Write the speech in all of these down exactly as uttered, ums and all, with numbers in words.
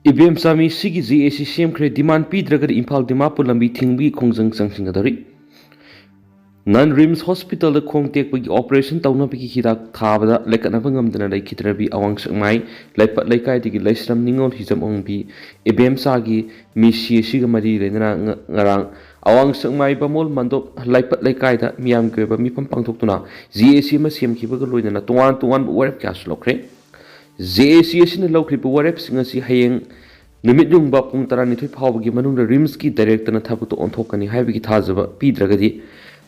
ꯏꯕꯦꯝꯆꯥ ꯃꯤꯁꯤꯒꯤ J ꯑꯦ ꯁꯤ ꯁꯦꯝꯈ꯭ꯔꯦ꯫ ꯗꯤꯃꯥꯟ ꯄꯤꯗ꯭ꯔꯒꯗꯤ ꯏꯝꯐꯥꯜ ꯗꯤꯃꯥꯄꯨꯔ ꯂꯝꯕꯤ ꯊꯤꯡꯕꯒꯤ ꯈꯣꯡꯖꯪ ꯆꯪꯁꯤꯟꯒꯗꯧꯔꯤ꯫ ꯅꯟ ꯔꯤꯝꯁ ꯍꯣꯁꯄꯤꯇꯥꯜꯗ ꯈꯣꯡ ꯇꯦꯛꯄꯒꯤ ꯑꯣꯄꯔꯦꯁꯟ ꯇꯧꯅꯕꯒꯤ ꯍꯤꯗꯥꯛ ꯊꯥꯕꯗ ꯂꯩꯀꯠꯅꯕ ꯉꯝꯗꯅ ꯂꯩꯈꯤꯗ꯭ꯔꯕꯤ ꯑꯋꯥꯡ ꯁꯛꯃꯥꯏ ꯂꯩꯄꯠ ꯂꯩꯀꯥꯏꯗꯒꯤ ꯂꯩꯁ꯭ꯔꯝ ꯅꯤꯉꯣꯜ ꯍꯤꯖꯝ ꯑꯣꯡꯕꯤ ꯏꯕꯦꯝꯆꯥꯒꯤ ꯃꯤꯁꯤ ꯑꯁꯤꯒ ꯃꯔꯤ ꯂꯩꯅꯅ ꯉ-, ꯉꯔꯥꯡ ꯑꯋꯥꯡ ꯁꯛꯃꯥꯏ ꯕꯥꯃꯣꯜ ꯃꯟꯗꯣꯞ ꯂꯩꯄꯠ ꯂꯩꯀꯥꯏꯗ ꯃꯤꯌꯥꯝꯒꯤ ꯑꯣꯏꯕ ꯃꯤꯐꯝ ꯄꯥꯡꯊꯣꯛꯇꯨꯅ ꯖꯦ ꯑꯦ ꯁꯤ ꯑꯃ ꯁꯦꯝꯈꯤꯕꯒ ꯂꯣꯏꯅꯅ ꯇꯣꯉꯥꯟ ꯇꯣꯉꯥꯟꯕ ꯋꯥꯔꯦꯞ ꯀꯌꯥꯁꯨ ꯂꯧꯈ꯭ꯔꯦ꯫ ꯖꯦ ꯑꯦ ꯁꯤ ꯑꯁꯤꯅ ꯂꯧꯈ꯭ꯔꯤꯕ ꯋꯥꯔꯦꯞꯁꯤꯡ ꯑꯁꯤ ꯍꯌꯦꯡ ꯅꯨꯃꯤꯠ ꯌꯨꯡꯕ ꯄꯨꯡ ꯇꯔꯥꯅꯤꯊꯣꯏ ꯐꯥꯎꯕꯒꯤ ꯃꯅꯨꯡꯗ ꯔꯤꯝꯁꯀꯤ ꯗꯥꯏꯔꯦꯛꯇꯔꯅ ꯊꯕꯛꯇ ꯑꯣꯟꯊꯣꯛꯀꯅꯤ ꯍꯥꯏꯕꯒꯤ ꯊꯥꯖꯕ ꯄꯤꯗ꯭ꯔꯒꯗꯤ,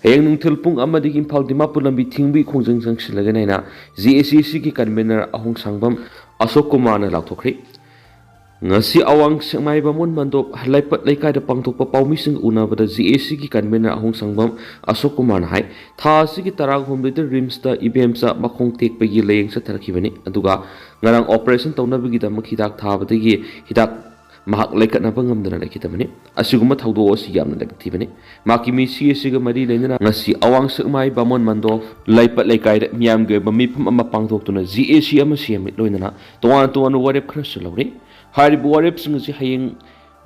ꯍꯌꯦꯡ ꯅꯨꯡꯊꯤꯜ ꯄꯨꯡ ꯑꯃꯗꯒꯤ ꯏꯝꯐꯥꯜ ꯗꯤꯃꯥꯄꯨꯔ ꯂꯝꯕꯤ ꯊꯤꯡꯕꯒꯤ ꯈꯣꯡꯖꯪ ꯆꯪꯁꯤꯜꯂꯒꯅꯤ ꯍꯥꯏꯅ ꯖꯦ ꯑꯦ ꯁꯤ ꯑꯁꯤꯒꯤ ꯀꯟꯚꯦꯅꯔ ꯑꯍꯣꯡꯁꯥꯡꯕꯝ ꯑꯁꯣꯛ ꯀꯨꯃꯥꯔꯅ ꯂꯥꯎꯊꯣꯛꯈ꯭ꯔꯦ꯫ ꯉꯁꯤ ꯑꯋꯥꯡ ꯁꯦꯛꯃꯥꯏ ꯕꯥꯃꯣꯟ ꯃꯟꯗꯣꯞ ꯂꯩꯄꯠ ꯂꯩꯀꯥꯏꯗ ꯄꯥꯡꯊꯣꯛꯄ ꯄꯥꯎꯃꯤꯁꯤꯡꯒ ꯎꯅꯕꯗ ꯖꯦ ꯑꯦ ꯁꯤꯒꯤ ꯀꯟꯚꯦꯅꯔ ꯑꯍꯣꯡꯁꯥꯡꯕꯝ ꯑꯁꯣꯛ ꯀꯨꯃꯥꯔꯅ ꯍꯥꯏ, ꯊꯥ ꯑꯁꯤꯒꯤ ꯇꯔꯥꯍꯨꯝꯗꯣꯏꯗ ꯔꯤꯝꯁꯇ ꯏꯕꯦꯝꯆꯥ ꯃꯈꯣꯡ ꯇꯦꯛꯄꯒꯤ ꯂꯥꯌꯦꯡ ꯆꯠꯊꯔꯛꯈꯤꯕꯅꯤ, ꯑꯗꯨꯒ ꯉꯔꯥꯡ ꯑꯣꯄꯔꯦꯁꯟ ꯇꯧꯅꯕꯒꯤꯗꯃꯛ ꯍꯤꯗꯥꯛ ꯊꯥꯕꯗꯒꯤ ꯍꯤꯗꯥꯛ ꯃꯍꯥꯛ ꯂꯩꯈꯠꯅꯕ ꯉꯝꯗꯅ ꯂꯩꯈꯤꯗꯕꯅꯤ꯫ ꯑꯁꯤꯒꯨꯝꯕ ꯊꯧꯗꯣꯛ ꯑꯁꯤ ꯌꯥꯝꯅ ꯂꯥꯏꯕꯛ ꯊꯤꯕꯅꯤ꯫ ꯃꯍꯥꯛꯀꯤ ꯃꯤꯁꯤ ꯑꯁꯤꯒ ꯃꯔꯤ ꯂꯩꯅꯅ ꯉꯁꯤ ꯑꯋꯥꯡ ꯁꯦꯛꯃꯥꯏ ꯕꯥꯃꯣꯟ ꯃꯟꯗꯣꯞ ꯂꯩꯄꯠ ꯂꯩꯀꯥꯏꯗ ꯃꯤꯌꯥꯝꯒꯤ ꯑꯣꯏꯕ ꯃꯤꯐꯝ ꯑꯃ ꯄꯥꯡꯊꯣꯛꯇꯨꯅ ꯖꯦ ꯑꯦ ꯁꯤ ꯑꯃ ꯁꯦꯝꯃꯤ, ꯂꯣꯏꯅꯅ ꯇꯣꯉꯥꯟ ꯇꯣꯉꯥꯟꯕ ꯋꯥꯔꯦꯞ ꯈꯔꯁꯨ ꯂꯧꯔꯤ꯫ ꯍꯥꯏꯔꯤꯕ ꯋꯥꯔꯦꯞꯁꯤꯡ ꯑꯁꯤ ꯍꯌꯦꯡ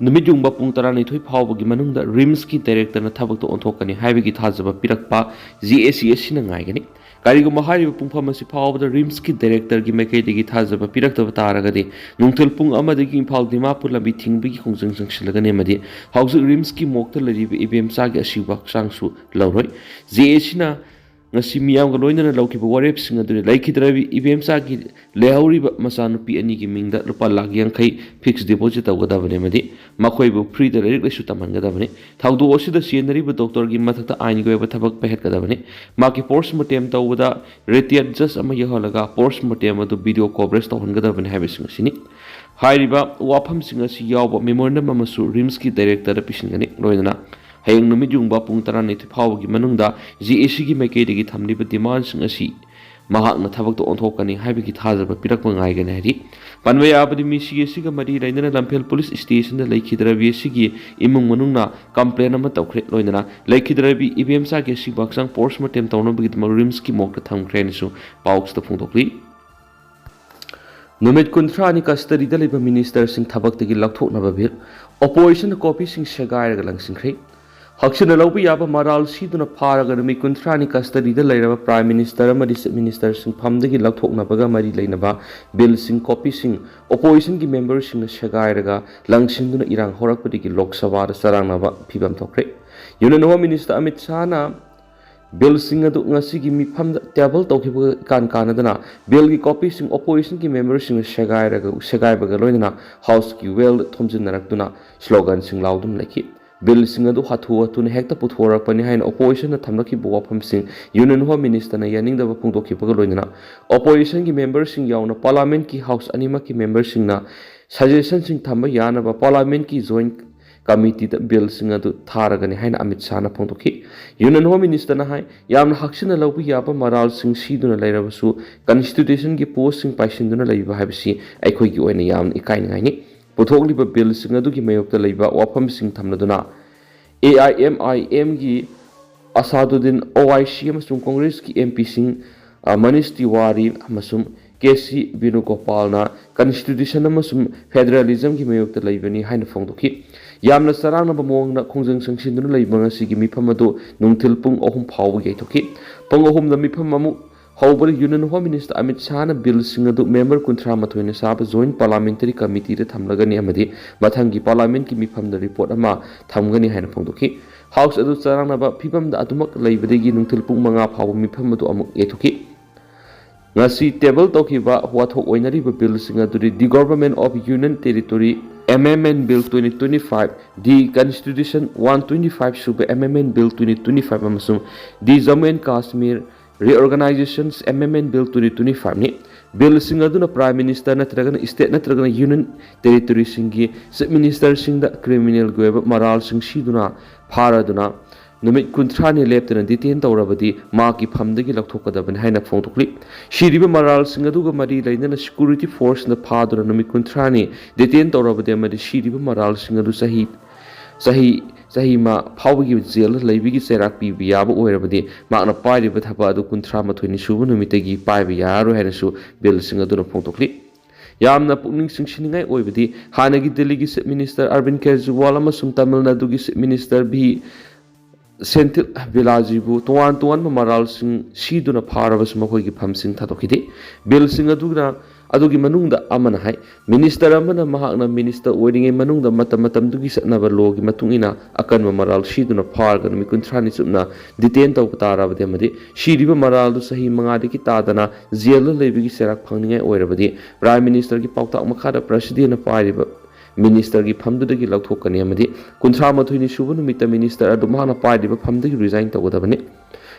ꯅꯨꯃꯤꯠ ꯌꯨꯡꯕ ꯄꯨꯡ ꯇꯔꯥꯅꯤꯊꯣꯏ ꯐꯥꯎꯕꯒꯤ ꯃꯅꯨꯡꯗ ꯔꯤꯝꯁꯀꯤ ꯗꯥꯏꯔꯦꯛꯇꯔꯅ ꯊꯕꯛꯇ ꯑꯣꯟꯊꯣꯛꯀꯅꯤ ꯍꯥꯏꯕꯒꯤ ꯊꯥꯖꯕ ꯄꯤꯔꯛꯄ ꯖꯦ ꯑꯦ ꯁꯤ ꯑꯁꯤꯅ ꯉꯥꯏꯒꯅꯤ꯫ ꯀꯔꯤꯒꯨꯝꯕ ꯍꯥꯏꯔꯤꯕ ꯄꯨꯡꯐꯝ ꯑꯁꯤ ꯐꯥꯎꯕꯗ ꯔꯤꯝꯁꯀꯤ ꯗꯥꯏꯔꯦꯛꯇꯔꯒꯤ ꯃꯥꯏꯀꯩꯗꯒꯤ ꯊꯥꯖꯕ ꯄꯤꯔꯛꯇꯕ ꯇꯥꯔꯒꯗꯤ, ꯅꯨꯡꯊꯤꯜ ꯄꯨꯡ ꯑꯃꯗꯒꯤ ꯏꯝꯐꯥꯜ ꯗꯤꯃꯥꯄꯨꯔ ꯂꯝꯕꯤ ꯊꯤꯡꯕꯒꯤ ꯈꯣꯡꯖꯪ ꯆꯪꯁꯤꯜꯂꯒꯅꯤ ꯑꯃꯗꯤ ꯍꯧꯖꯤꯛ ꯔꯤꯝꯁꯀꯤ ꯃꯣꯔꯒꯇ ꯂꯩꯔꯤꯕ ꯏꯕꯦꯝꯆꯥꯒꯤ ꯑꯁꯤꯕ ꯍꯛꯆꯥꯡꯁꯨ ꯂꯧꯔꯣꯏ꯫ ꯖꯦ ꯑꯦ ꯁꯤꯅ ꯉꯁꯤ ꯃꯤꯌꯥꯝꯒ ꯂꯣꯏꯅꯅ ꯂꯧꯈꯤꯕ ꯋꯥꯔꯦꯞꯁꯤꯡ ꯑꯗꯨꯗꯤ ꯂꯩꯈꯤꯗ꯭ꯔꯕꯤ ꯏꯕꯦꯝꯆꯥꯒꯤ ꯂꯩꯍꯧꯔꯤꯕ ꯃꯆꯥꯅꯨꯄꯤ ꯑꯅꯤꯒꯤ ꯃꯤꯡꯗ ꯂꯨꯄꯥ ꯂꯥꯈ ꯌꯥꯡꯈꯩ ꯐꯤꯛꯁ ꯗꯤꯄꯣꯖꯤꯠ ꯇꯧꯒꯗꯕꯅꯤ ꯑꯃꯗꯤ ꯃꯈꯣꯏꯕꯨ ꯐ꯭ꯔꯤꯗ ꯂꯥꯏꯔꯤꯛ ꯂꯥꯏꯁꯨ ꯇꯝꯍꯟꯒꯗꯕꯅꯤ꯫ ꯊꯧꯗꯣꯛ ꯑꯁꯤꯗ ꯆꯦꯟꯅꯔꯤꯕ ꯗꯣꯛꯇꯔꯒꯤ ꯃꯊꯛꯇ ꯑꯥꯏꯟꯒꯤ ꯑꯣꯏꯕ ꯊꯕꯛ ꯄꯥꯏꯈꯠꯀꯗꯕꯅꯤ꯫ ꯃꯍꯥꯛꯀꯤ ꯄꯣꯁꯃꯣꯔꯇꯦꯝ ꯇꯧꯕꯗ ꯔꯤꯇꯥꯌꯔꯗ ꯖꯖ ꯑꯃ ꯌꯥꯎꯍꯜꯂꯒ ꯄꯣꯁꯃꯣꯔꯇꯦꯝ ꯑꯗꯨ ꯚꯤꯗꯤꯑꯣ ꯀꯣꯚꯔꯦꯖ ꯇꯧꯍꯟꯒꯗꯕꯅꯤ ꯍꯥꯏꯕꯁꯤꯡ ꯑꯁꯤꯅꯤ꯫ ꯍꯥꯏꯔꯤꯕ ꯋꯥꯐꯝꯁꯤꯡ ꯑꯁꯤ ꯌꯥꯎꯕ ꯃꯦꯃꯣꯔꯦꯟꯗꯝ ꯑꯃꯁꯨ ꯔꯤꯝꯁꯀꯤ ꯗꯥꯏꯔꯦꯛꯇꯔꯗ ꯄꯤꯁꯤꯟꯒꯅꯤ꯫ ꯂꯣꯏꯅꯅ ꯍꯌꯦꯡ ꯅꯨꯃꯤꯠ ꯌꯨꯡꯕ ꯄꯨꯡ ꯇꯔꯥꯅꯤꯊꯣꯏ ꯐꯥꯎꯕꯒꯤ ꯃꯅꯨꯡꯗ ꯖꯦ ꯑꯦ ꯁꯤꯒꯤ ꯃꯥꯏꯀꯩꯗꯒꯤ ꯊꯝꯂꯤꯕ ꯗꯤꯃꯥꯟꯁꯤꯡ ꯑꯁꯤ ꯃꯍꯥꯛꯅ ꯊꯕꯛꯇ ꯑꯣꯟꯊꯣꯛꯀꯅꯤ ꯍꯥꯏꯕꯒꯤ ꯊꯥꯖꯕ ꯄꯤꯔꯛꯄ ꯉꯥꯏꯒꯅꯤ ꯍꯥꯏꯔꯤ꯫ ꯄꯟꯕ ꯌꯥꯕꯗꯤ, ꯃꯤꯁꯤ ꯑꯁꯤꯒ ꯃꯔꯤ ꯂꯩꯅꯅ ꯂꯝꯐꯦꯜ ꯄꯨꯂꯤꯁ ꯁ꯭ꯇꯦꯁꯟꯗ ꯂꯩꯈꯤꯗ꯭ꯔꯕꯤ ꯑꯁꯤꯒꯤ ꯏꯃꯨꯡ ꯃꯅꯨꯡꯅ ꯀꯝꯄ꯭ꯂꯦꯟ ꯑꯃ ꯇꯧꯈ꯭ꯔꯦ꯫ ꯂꯣꯏꯅꯅ ꯂꯩꯈꯤꯗ꯭ꯔꯕꯤ ꯏꯕꯦꯝꯆꯥꯒꯤ ꯑꯁꯤꯕ ꯍꯛꯆꯥꯡ ꯄꯣꯁꯃꯣꯔꯇꯦꯝ ꯇꯧꯅꯕꯒꯤꯗꯃꯛ ꯔꯤꯝꯁꯀꯤ ꯃꯣꯔꯒꯇ ꯊꯝꯈ꯭ꯔꯦ ꯍꯥꯏꯅꯁꯨ ꯄꯥꯎꯁꯤꯗ ꯐꯣꯡꯗꯣꯛꯂꯤ꯫ ꯅꯨꯃꯤꯠ ꯀꯨꯟꯊ꯭ꯔꯥꯅꯤ ꯀꯁꯇꯗꯤꯗ ꯂꯩꯕ ꯃꯤꯅꯤꯁꯇꯔꯁꯤꯡ ꯊꯕꯛꯇꯒꯤ ꯂꯧꯊꯣꯛꯅꯕ ꯕꯤꯜ꯫ ꯑꯣꯄꯣꯖꯤꯁꯟꯅ ꯀꯣꯄꯤꯁꯤꯡ ꯁꯦꯒꯥꯏꯔꯒ ꯂꯪꯁꯤꯟꯈ꯭ꯔꯦ꯫ ꯍꯛꯁꯤꯟꯅ ꯂꯧꯕ ꯌꯥꯕ ꯃꯔꯥꯜ ꯁꯤꯗꯨꯅ ꯐꯥꯔꯒ ꯅꯨꯃꯤꯠ ꯀꯨꯟꯊ꯭ꯔꯥꯅꯤ ꯀꯁꯇꯗꯤꯗ ꯂꯩꯔꯕ ꯄ꯭ꯔꯥꯏꯝ ꯃꯤꯅꯤꯁꯇꯔ ꯑꯃꯗꯤ ꯆꯤꯐ ꯃꯤꯅꯤꯁꯇꯔꯁꯤꯡ ꯐꯝꯗꯒꯤ ꯂꯧꯊꯣꯛꯅꯕꯒ ꯃꯔꯤ ꯂꯩꯅꯕ ꯕꯤꯜꯁꯤꯡ ꯀꯣꯄꯤꯁꯤꯡ ꯑꯣꯄꯣꯖꯤꯁꯟꯒꯤ ꯃꯦꯝꯕꯔꯁꯤꯡꯅ ꯁꯦꯒꯥꯏꯔꯒ ꯂꯪꯁꯤꯟꯗꯨꯅ ꯏꯔꯥꯡ ꯍꯧꯔꯛꯄꯗꯒꯤ ꯂꯣꯛ ꯁꯚꯥꯗ ꯆꯔꯥꯡꯅꯕ ꯐꯤꯕꯝ ꯊꯣꯛꯈ꯭ꯔꯦ꯫ ꯌꯨꯅꯤꯌꯟ ꯍꯣꯝ ꯃꯤꯅꯤꯁꯇꯔ ꯑꯃꯤꯠ ꯁꯥꯍꯅ ꯕꯤꯜꯁꯤꯡ ꯑꯗꯨ ꯉꯁꯤꯒꯤ ꯃꯤꯐꯝꯗ ꯇꯦꯕꯜ ꯇꯧꯈꯤꯕꯒ ꯏꯀꯥꯟ ꯀꯥꯟꯅꯗꯅ ꯕꯤꯜꯒꯤ ꯀꯣꯄꯤꯁꯤꯡ ꯑꯣꯄꯣꯖꯤꯁꯟꯒꯤ ꯃꯦꯝꯕꯔꯁꯤꯡꯅ ꯁꯦꯒꯥꯏꯔꯒ, ꯁꯦꯒꯥꯏꯕꯒ ꯂꯣꯏꯅꯅ ꯍꯥꯎꯁꯀꯤ ꯋꯦꯜꯗ ꯊꯣꯝꯖꯤꯟꯅꯔꯛꯇꯨꯅ ꯁ꯭ꯂꯣꯒꯟꯁꯤꯡ ꯂꯥꯎꯗꯨꯅ ꯂꯩꯈꯤ꯫ ꯕꯤꯜꯁꯤꯡ ꯑꯗꯨ ꯍꯥꯊꯨ ꯍꯥꯊꯨꯅ ꯍꯦꯛꯇ ꯄꯨꯊꯣꯔꯛꯄꯅꯤ ꯍꯥꯏꯅ ꯑꯣꯄꯣꯖꯤꯁꯟꯅ ꯊꯝꯂꯛꯈꯤꯕ ꯋꯥꯐꯝꯁꯤꯡ ꯌꯨꯅꯤꯌꯟ ꯍꯣꯝ ꯃꯤꯅꯤꯁꯇꯔꯅ ꯌꯥꯅꯤꯡꯗꯕ ꯐꯣꯡꯗꯣꯛꯈꯤꯕꯒ ꯂꯣꯏꯅꯅ ꯑꯣꯄꯣꯖꯤꯁꯟꯒꯤ ꯃꯦꯝꯕꯔꯁꯤꯡ ꯌꯥꯎꯅ ꯄꯥꯔꯂꯥꯃꯦꯟꯠꯀꯤ ꯍꯥꯎꯁ ꯑꯅꯤꯃꯛꯀꯤ ꯃꯦꯝꯕꯔꯁꯤꯡꯅ ꯁꯖꯦꯁꯟꯁꯤꯡ ꯊꯝꯕ ꯌꯥꯅꯕ ꯄꯥꯔꯂꯥꯃꯦꯟꯠꯀꯤ ꯖꯣꯏꯟꯠ ꯀꯃꯤꯇꯤꯗ ꯕꯤꯜꯁꯤꯡ ꯑꯗꯨ ꯊꯥꯔꯒꯅꯤ ꯍꯥꯏꯅ ꯑꯃꯤꯠ ꯁꯥꯍꯅ ꯐꯣꯡꯗꯣꯛꯈꯤ꯫ ꯌꯨꯅꯤꯌꯟ ꯍꯣꯝ ꯃꯤꯅꯤꯁꯇꯔꯅ ꯍꯥꯏ, ꯌꯥꯝꯅ ꯍꯛꯁꯤꯟꯅ ꯂꯧꯕ ꯌꯥꯕ ꯃꯔꯥꯜꯁꯤꯡ ꯁꯤꯗꯨꯅ ꯂꯩꯔꯕꯁꯨ ꯀꯟꯁꯇꯤꯇ꯭ꯌꯨꯁꯟꯒꯤ ꯄꯣꯁꯁꯤꯡ ꯄꯥꯏꯁꯤꯟꯗꯨꯅ ꯂꯩꯕ ꯍꯥꯏꯕꯁꯤ ꯑꯩꯈꯣꯏꯒꯤ ꯑꯣꯏꯅ ꯌꯥꯝꯅ ꯏꯀꯥꯏꯅꯤꯡꯉꯥꯏꯅꯤ꯫ ꯄꯨꯊꯣꯛꯂꯤꯕ ꯕꯤꯜꯁꯤꯡ ꯑꯗꯨꯒꯤ ꯃꯥꯌꯣꯛꯇ ꯂꯩꯕ ꯋꯥꯐꯝꯁꯤꯡ ꯊꯝꯂꯗꯨꯅ ꯑꯦ ꯑꯥꯏ ꯑꯦꯝ ꯑꯥꯏ ꯑꯦꯝꯒꯤ ꯑꯁꯥꯗꯨꯗꯤꯟ, ꯑꯣ ꯑꯥꯏ ꯁꯤ, ꯑꯃꯁꯨꯡ ꯀꯣꯡꯒ꯭ꯔꯦꯁꯀꯤ ꯑꯦꯝ ꯄꯤꯁꯤꯡ, ꯑ, ꯃꯅꯤꯁ ꯇꯤꯋꯥꯔꯤ ꯑꯃꯁꯨꯡ ꯀꯦ ꯁꯤ ꯕꯦꯅꯨꯒꯣꯄꯥꯜꯅ ꯀꯟꯁꯇꯤꯇ꯭ꯌꯨꯁꯟ ꯑꯃꯁꯨꯡ ꯐꯦꯗꯔꯦꯂꯤꯖꯝꯒꯤ ꯃꯥꯌꯣꯛꯇ ꯂꯩꯕꯅꯤ ꯍꯥꯏꯅ ꯐꯣꯡꯗꯣꯛꯈꯤ꯫ ꯌꯥꯝꯅ ꯆꯔꯥꯡꯅꯕ ꯃꯑꯣꯡꯗ ꯈꯣꯡꯖꯪ ꯆꯪꯁꯤꯟꯗꯨꯅ ꯂꯩꯕ ꯉꯁꯤꯒꯤ ꯃꯤꯐꯝ ꯑꯗꯨ ꯅꯨꯡꯊꯤꯜ ꯄꯨꯡ ꯑꯍꯨꯝ ꯐꯥꯎꯕ ꯌꯩꯊꯣꯛꯈꯤ꯫ ꯄꯨꯡ ꯑꯍꯨꯝꯗ ꯃꯤꯐꯝ ꯑꯃꯨꯛ ꯍꯧꯕꯗ ꯌꯨꯅꯤꯌꯟ ꯍꯣꯝ ꯃꯤꯅꯤꯁꯇꯔ ꯑꯃꯤꯠ ꯁꯥꯍꯅ ꯕꯤꯜꯁꯤꯡ ꯑꯗꯨ ꯃꯦꯝꯕꯔ ꯀꯨꯟꯊ꯭ꯔꯥ ꯃꯥꯊꯣꯏꯅ ꯁꯥꯕ ꯖꯣꯏꯟꯠ ꯄꯥꯔꯂꯥꯃꯦꯟꯇꯔꯤ ꯀꯃꯤꯇꯤꯗ ꯊꯝꯂꯒꯅꯤ ꯑꯃꯗꯤ ꯃꯊꯪꯒꯤ ꯄꯥꯔꯂꯥꯃꯦꯟꯠꯀꯤ ꯃꯤꯐꯝꯗ ꯔꯤꯄꯣꯔꯠ ꯑꯃ ꯊꯝꯒꯅꯤ ꯍꯥꯏꯅ ꯐꯣꯡꯗꯣꯛꯈꯤ꯫ ꯍꯥꯎꯁ ꯑꯗꯨ ꯆꯔꯥꯡꯅꯕ ꯐꯤꯕꯝꯗ ꯑꯗꯨꯃꯛ ꯂꯩꯕꯗꯒꯤ ꯅꯨꯡꯊꯤꯜ ꯄꯨꯡ ꯃꯉꯥ ꯐꯥꯎꯕ ꯃꯤꯐꯝ ꯑꯗꯨ ꯑꯃꯨꯛ ꯌꯩꯊꯣꯛꯈꯤ꯫ ꯉꯁꯤ ꯇꯦꯕꯜ ꯇꯧꯈꯤꯕ ꯋꯥꯊꯣꯛ ꯑꯣꯏꯅꯔꯤꯕ ꯕꯤꯜꯁꯤꯡ ꯑꯗꯨꯗꯤ The Government of Union Territory Amendment Bill twenty twenty-five, The Constitution one twenty-five ꯁꯨꯕ Amendment Bill twenty twenty-five ꯑꯃꯁꯨꯡ The Jammu and Kashmir Reorganizations Amendment Bill twenty twenty-five ꯅꯤ꯫ ꯕꯤꯜꯁꯤꯡ ꯑꯗꯨꯅ ꯄ꯭ꯔꯥꯏꯝ ꯃꯤꯅꯤꯁꯇꯔ ꯅꯠꯇ꯭ꯔꯒꯅ ꯁ꯭ꯇꯦꯠ ꯅꯠꯇ꯭ꯔꯒꯅ ꯌꯨꯅꯤꯌꯟ ꯇꯦꯔꯤꯇꯣꯔꯤꯁꯤꯡꯒꯤ ꯆꯤꯐ ꯃꯤꯅꯤꯁꯇꯔꯁꯤꯡꯗ ꯀ꯭ꯔꯤꯃꯤꯅꯦꯜꯒꯤ ꯑꯣꯏꯕ ꯃꯔꯥꯜꯁꯤꯡ ꯁꯤꯗꯨꯅ ꯐꯥꯔꯗꯨꯅ ꯅꯨꯃꯤꯠ ꯀꯨꯟꯊ꯭ꯔꯥꯅꯤ ꯂꯦꯞꯇꯅ ꯗꯤꯇꯦꯟ ꯇꯧꯔꯕꯗꯤ ꯃꯍꯥꯛꯀꯤ ꯐꯝꯗꯒꯤ ꯂꯧꯊꯣꯛꯀꯗꯕꯅꯤ ꯍꯥꯏꯅ ꯐꯣꯡꯗꯣꯛꯂꯤ꯫ ꯁꯤꯔꯤꯕ ꯃꯔꯥꯜꯁꯤꯡ ꯑꯗꯨꯒ ꯃꯔꯤ ꯂꯩꯅꯅ ꯁꯦꯀ꯭ꯌꯨꯔꯤꯇꯤ ꯐꯣꯔꯁꯅ ꯐꯥꯗꯨꯅ ꯅꯨꯃꯤꯠ ꯀꯨꯟꯊ꯭ꯔꯥꯅꯤ ꯗꯤꯇꯦꯟ ꯇꯧꯔꯕꯗꯤ ꯑꯃꯗꯤ ꯁꯤꯔꯤꯕ ꯃꯔꯥꯜꯁꯤꯡ ꯑꯗꯨ ꯆꯍꯤ, ꯆꯍꯤ, ꯆꯍꯤ ꯃꯥ ꯐꯥꯎꯕꯒꯤ ꯖꯦꯜꯗ ꯂꯩꯕꯒꯤ ꯆꯩꯔꯥꯛ ꯄꯤꯕ ꯌꯥꯕ ꯑꯣꯏꯔꯕꯗꯤ ꯃꯍꯥꯛꯅ ꯄꯥꯏꯔꯤꯕ ꯊꯕꯛ ꯑꯗꯨ ꯀꯨꯟꯊ꯭ꯔꯥ ꯃꯥꯊꯣꯏꯅꯤ ꯁꯨꯕ ꯅꯨꯃꯤꯠꯇꯒꯤ ꯄꯥꯏꯕ ꯌꯥꯔꯔꯣꯏ ꯍꯥꯏꯅꯁꯨ ꯕꯤꯜꯁꯤꯡ ꯑꯗꯨꯅ ꯐꯣꯡꯗꯣꯛꯂꯤ꯫ ꯌꯥꯝꯅ ꯄꯨꯛꯅꯤꯡ ꯆꯤꯡꯁꯤꯟꯅꯤꯡꯉꯥꯏ ꯑꯣꯏꯕꯗꯤ ꯍꯥꯟꯅꯒꯤ ꯗꯦꯜꯂꯤꯒꯤ Chief Minister Arvind Kejriwal ꯑꯃꯁꯨꯡ ꯇꯥꯃꯤꯜ ꯅꯥꯗꯨꯒꯤ Chief Minister V ꯁꯦꯟꯊꯤꯜ ꯕꯤꯂꯥꯖꯤꯕꯨ ꯇꯣꯉꯥꯟ ꯇꯣꯉꯥꯟꯕ ꯃꯔꯥꯜꯁꯤꯡ ꯁꯤꯗꯨꯅ ꯐꯥꯔꯕꯁꯨ ꯃꯈꯣꯏꯒꯤ ꯐꯝꯁꯤꯡ ꯊꯥꯗꯣꯛꯈꯤꯗꯦ꯫ ꯕꯤꯜꯁꯤꯡ ꯑꯗꯨꯅ, ꯑꯗꯨꯒꯤ ꯃꯅꯨꯡꯗ ꯑꯃꯅ ꯍꯥꯏ, ꯃꯤꯅꯤꯁꯇꯔ ꯑꯃꯅ ꯃꯍꯥꯛꯅ ꯃꯤꯅꯤꯁꯇꯔ ꯑꯣꯏꯔꯤꯉꯩ ꯃꯅꯨꯡꯗ ꯃꯇꯝ ꯃꯇꯝꯗꯨꯒꯤ ꯆꯠꯅꯕ ꯂꯣꯒꯤ ꯃꯇꯨꯡ ꯏꯟꯅ ꯑꯀꯟꯕ ꯃꯔꯥꯜ ꯁꯤꯗꯨꯅ ꯐꯥꯔꯒ ꯅꯨꯃꯤꯠ ꯀꯨꯟꯊ꯭ꯔꯥꯅꯤ ꯆꯨꯞꯅ ꯗꯤꯇꯦꯟ ꯇꯧꯕ ꯇꯥꯔꯕꯗꯤ ꯑꯃꯗꯤ ꯁꯤꯔꯤꯕ ꯃꯔꯥꯜꯗꯨ ꯆꯍꯤ ꯃꯉꯥꯗꯒꯤ ꯇꯥꯗꯅ ꯖꯦꯜꯗ ꯂꯩꯕꯒꯤ ꯆꯩꯔꯥꯛ ꯐꯪꯅꯤꯡꯉꯥꯏ ꯑꯣꯏꯔꯕꯗꯤ ꯄ꯭ꯔꯥꯏꯝ ꯃꯤꯅꯤꯁꯇꯔꯒꯤ ꯄꯥꯎꯇꯥꯛ ꯃꯈꯥꯗ ꯄ꯭ꯔꯁꯤꯗꯦꯟꯅ ꯄꯥꯏꯔꯤꯕ ꯃꯤꯅꯤꯁꯇꯔꯒꯤ ꯐꯝꯗꯨꯗꯒꯤ ꯂꯧꯊꯣꯛꯀꯅꯤ ꯑꯃꯗꯤ ꯀꯨꯟꯊ꯭ꯔꯥ ꯃꯥꯊꯣꯏꯅꯤ ꯁꯨꯕ ꯅꯨꯃꯤꯠꯇ ꯃꯤꯅꯤꯁꯇꯔ ꯑꯗꯨ ꯃꯍꯥꯛꯅ ꯄꯥꯏꯔꯤꯕ ꯐꯝꯗꯒꯤ ꯔꯤꯖꯥꯏꯟ ꯇꯧꯒꯗꯕꯅꯤ꯫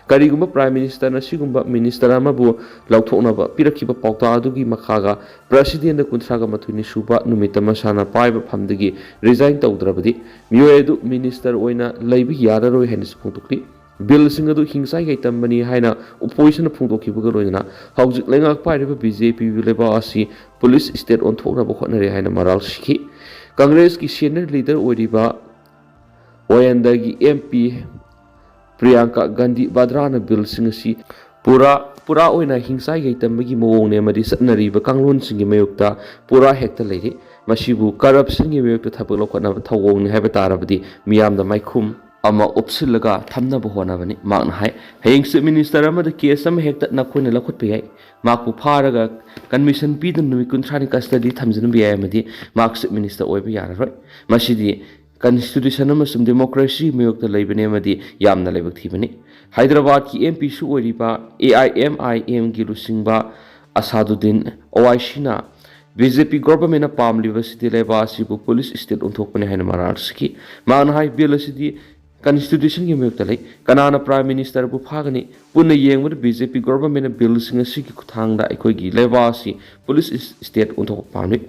ꯀꯔꯤꯒꯨꯝꯕ ꯄ꯭ꯔꯥꯏꯝ ꯃꯤꯅꯤꯁꯇꯔꯅ ꯁꯤꯒꯨꯝꯕ ꯃꯤꯅꯤꯁꯇꯔ ꯑꯃꯕꯨ ꯂꯧꯊꯣꯛꯅꯕ ꯄꯤꯔꯛꯈꯤꯕ ꯄꯥꯎꯇꯥꯛ ꯑꯗꯨꯒꯤ ꯃꯈꯥꯒ ꯄ꯭ꯔꯁꯤꯗꯦꯟꯗ ꯀꯨꯟꯊ꯭ꯔꯥꯒ ꯃꯥꯊꯣꯏꯅꯤ ꯁꯨꯕ ꯅꯨꯃꯤꯠꯇ ꯃꯁꯥꯅ ꯄꯥꯏꯕ ꯐꯝꯗꯒꯤ ꯔꯤꯖꯥꯏꯟ ꯇꯧꯗ꯭ꯔꯕꯗꯤ ꯃꯤꯑꯣꯏ ꯑꯗꯨ ꯃꯤꯅꯤꯁꯇꯔ ꯑꯣꯏꯅ ꯂꯩꯕ ꯌꯥꯔꯔꯣꯏ ꯍꯥꯏꯅꯁꯨ ꯐꯣꯡꯗꯣꯛꯂꯤ꯫ ꯕꯤꯜꯁꯤꯡ ꯑꯗꯨ ꯍꯤꯡꯆꯥꯏ ꯌꯥꯏꯇꯝꯕꯅꯤ ꯍꯥꯏꯅ ꯑꯣꯄꯣꯖꯤꯁꯟꯅ ꯐꯣꯡꯗꯣꯛꯈꯤꯕꯒ ꯂꯣꯏꯅꯅ ꯍꯧꯖꯤꯛ ꯂꯩꯉꯥꯛ ꯄꯥꯏꯔꯤꯕ ꯕꯤ ꯖꯦ ꯄꯤꯕꯨ ꯂꯩꯕꯥꯛ ꯑꯁꯤ ꯄꯨꯂꯤꯁ ꯁ꯭ꯇꯦꯠ ꯑꯣꯟꯊꯣꯛꯅꯕ ꯍꯣꯠꯅꯔꯦ ꯍꯥꯏꯅ ꯃꯔꯥꯜ ꯁꯤꯈꯤ꯫ ꯀꯪꯒ꯭ꯔꯦꯁꯀꯤ ꯁꯦꯅꯤꯌꯔ ꯂꯤꯗꯔ ꯑꯣꯏꯔꯤꯕ ꯑꯣꯌꯦꯟꯗꯒꯤ ꯑꯦꯝ ꯄꯤ ꯄ꯭ꯔꯤꯌꯥꯡꯀꯥ ꯒꯥꯟꯙꯤ ꯚꯗ꯭ꯔꯥꯅ ꯕꯤꯜꯁꯤꯡ ꯑꯁꯤ ꯄꯨꯔꯥ, ꯄꯨꯔꯥ ꯑꯣꯏꯅ ꯍꯤꯡꯆꯥꯏ ꯌꯥꯏꯇꯝꯕꯒꯤ ꯃꯑꯣꯡꯅꯦ ꯑꯃꯗꯤ ꯆꯠꯅꯔꯤꯕ ꯀꯥꯡꯂꯣꯟꯁꯤꯡꯒꯤ ꯃꯥꯌꯣꯛꯇ ꯄꯨꯔꯥ ꯍꯦꯛꯇ ꯂꯩꯔꯤ꯫ ꯃꯁꯤꯕꯨ ꯀꯔꯞꯁꯟꯒꯤ ꯃꯥꯌꯣꯛꯇ ꯊꯕꯛ ꯂꯧꯈꯠꯅꯕ ꯊꯧꯑꯣꯡꯅꯤ ꯍꯥꯏꯕ ꯇꯥꯔꯕꯗꯤ ꯃꯤꯌꯥꯝꯗ ꯃꯥꯏꯈꯨꯝ ꯑꯃ ꯎꯞꯁꯤꯜꯂꯒ ꯊꯝꯅꯕ ꯍꯣꯠꯅꯕꯅꯤ꯫ ꯃꯍꯥꯛꯅ ꯍꯥꯏ, ꯍꯌꯦꯡ ꯆꯤꯐ ꯃꯤꯅꯤꯁꯇꯔ ꯑꯃꯗ ꯀꯦꯁ ꯑꯃ ꯍꯦꯛꯇ ꯅꯈꯣꯏꯅ ꯂꯧꯈꯠꯄ ꯌꯥꯏ꯫ ꯃꯍꯥꯛꯄꯨ ꯐꯥꯔꯒ ꯀꯟꯚꯤꯛꯁꯟ ꯄꯤꯗꯨꯅ ꯅꯨꯃꯤꯠ ꯀꯨꯟꯊ꯭ꯔꯥꯅꯤ ꯀꯁꯇꯗꯤ ꯊꯝꯖꯤꯟꯕ ꯌꯥꯏ ꯑꯃꯗꯤ ꯃꯍꯥꯛ ꯆꯤꯐ ꯃꯤꯅꯤꯁꯇꯔ ꯑꯣꯏꯕ ꯌꯥꯔꯔꯣꯏ꯫ ꯃꯁꯤꯗꯤ ꯀꯟꯁꯇꯤꯇ꯭ꯌꯨꯁꯟ ꯑꯃꯁꯨꯡ ꯗꯦꯃꯣꯀ꯭ꯔꯦꯁꯤ ꯃꯥꯌꯣꯛꯇ ꯂꯩꯕꯅꯤ ꯑꯃꯗꯤ ꯌꯥꯝꯅ ꯂꯥꯏꯕꯛ ꯊꯤꯕꯅꯤ꯫ ꯍꯥꯏꯗ꯭ꯔꯕꯥꯗꯀꯤ ꯑꯦꯝ ꯄꯤꯁꯨ ꯑꯣꯏꯔꯤꯕ ꯑꯦ ꯑꯥꯏ ꯑꯦꯝ ꯑꯥꯏ ꯑꯦꯝꯒꯤ ꯂꯨꯆꯤꯡꯕ ꯑꯁꯥꯗꯨꯗꯤꯟ ꯑꯣꯋꯥꯏꯁꯤꯅ ꯕꯤ ꯖꯦ ꯄꯤ ꯒꯣꯚꯔꯟꯃꯦꯟꯅ ꯄꯥꯝꯂꯤꯕꯁꯤꯗꯤ ꯂꯩꯕꯥꯛ ꯑꯁꯤꯕꯨ ꯄꯨꯂꯤꯁ ꯁ꯭ꯇꯦꯠ ꯑꯣꯟꯊꯣꯛꯄꯅꯤ ꯍꯥꯏꯅ ꯃꯔꯥꯜ ꯁꯤꯈꯤ꯫ ꯃꯍꯥꯛꯅ ꯍꯥꯏ, ꯕꯤꯜ ꯑꯁꯤꯗꯤ ꯀꯟꯁꯇꯤꯇ꯭ꯌꯨꯁꯟꯒꯤ ꯃꯥꯌꯣꯛꯇ ꯂꯩ꯫ ꯀꯅꯥꯅ ꯄ꯭ꯔꯥꯏꯝ ꯃꯤꯅꯤꯁꯇꯔꯕꯨ ꯐꯥꯒꯅꯤ? ꯄꯨꯟꯅ ꯌꯦꯡꯕꯗ ꯕꯤ ꯖꯦ ꯄꯤ ꯒꯣꯚꯔꯟꯃꯦꯟꯅ ꯕꯤꯜꯁꯤꯡ ꯑꯁꯤꯒꯤ ꯈꯨꯠꯊꯥꯡꯗ ꯑꯩꯈꯣꯏꯒꯤ ꯂꯩꯕꯥꯛ ꯑꯁꯤ ꯄꯨꯂꯤꯁ ꯁ꯭ꯇꯦꯠ ꯑꯣꯟꯊꯣꯛꯄ ꯄꯥꯝꯂꯤ꯫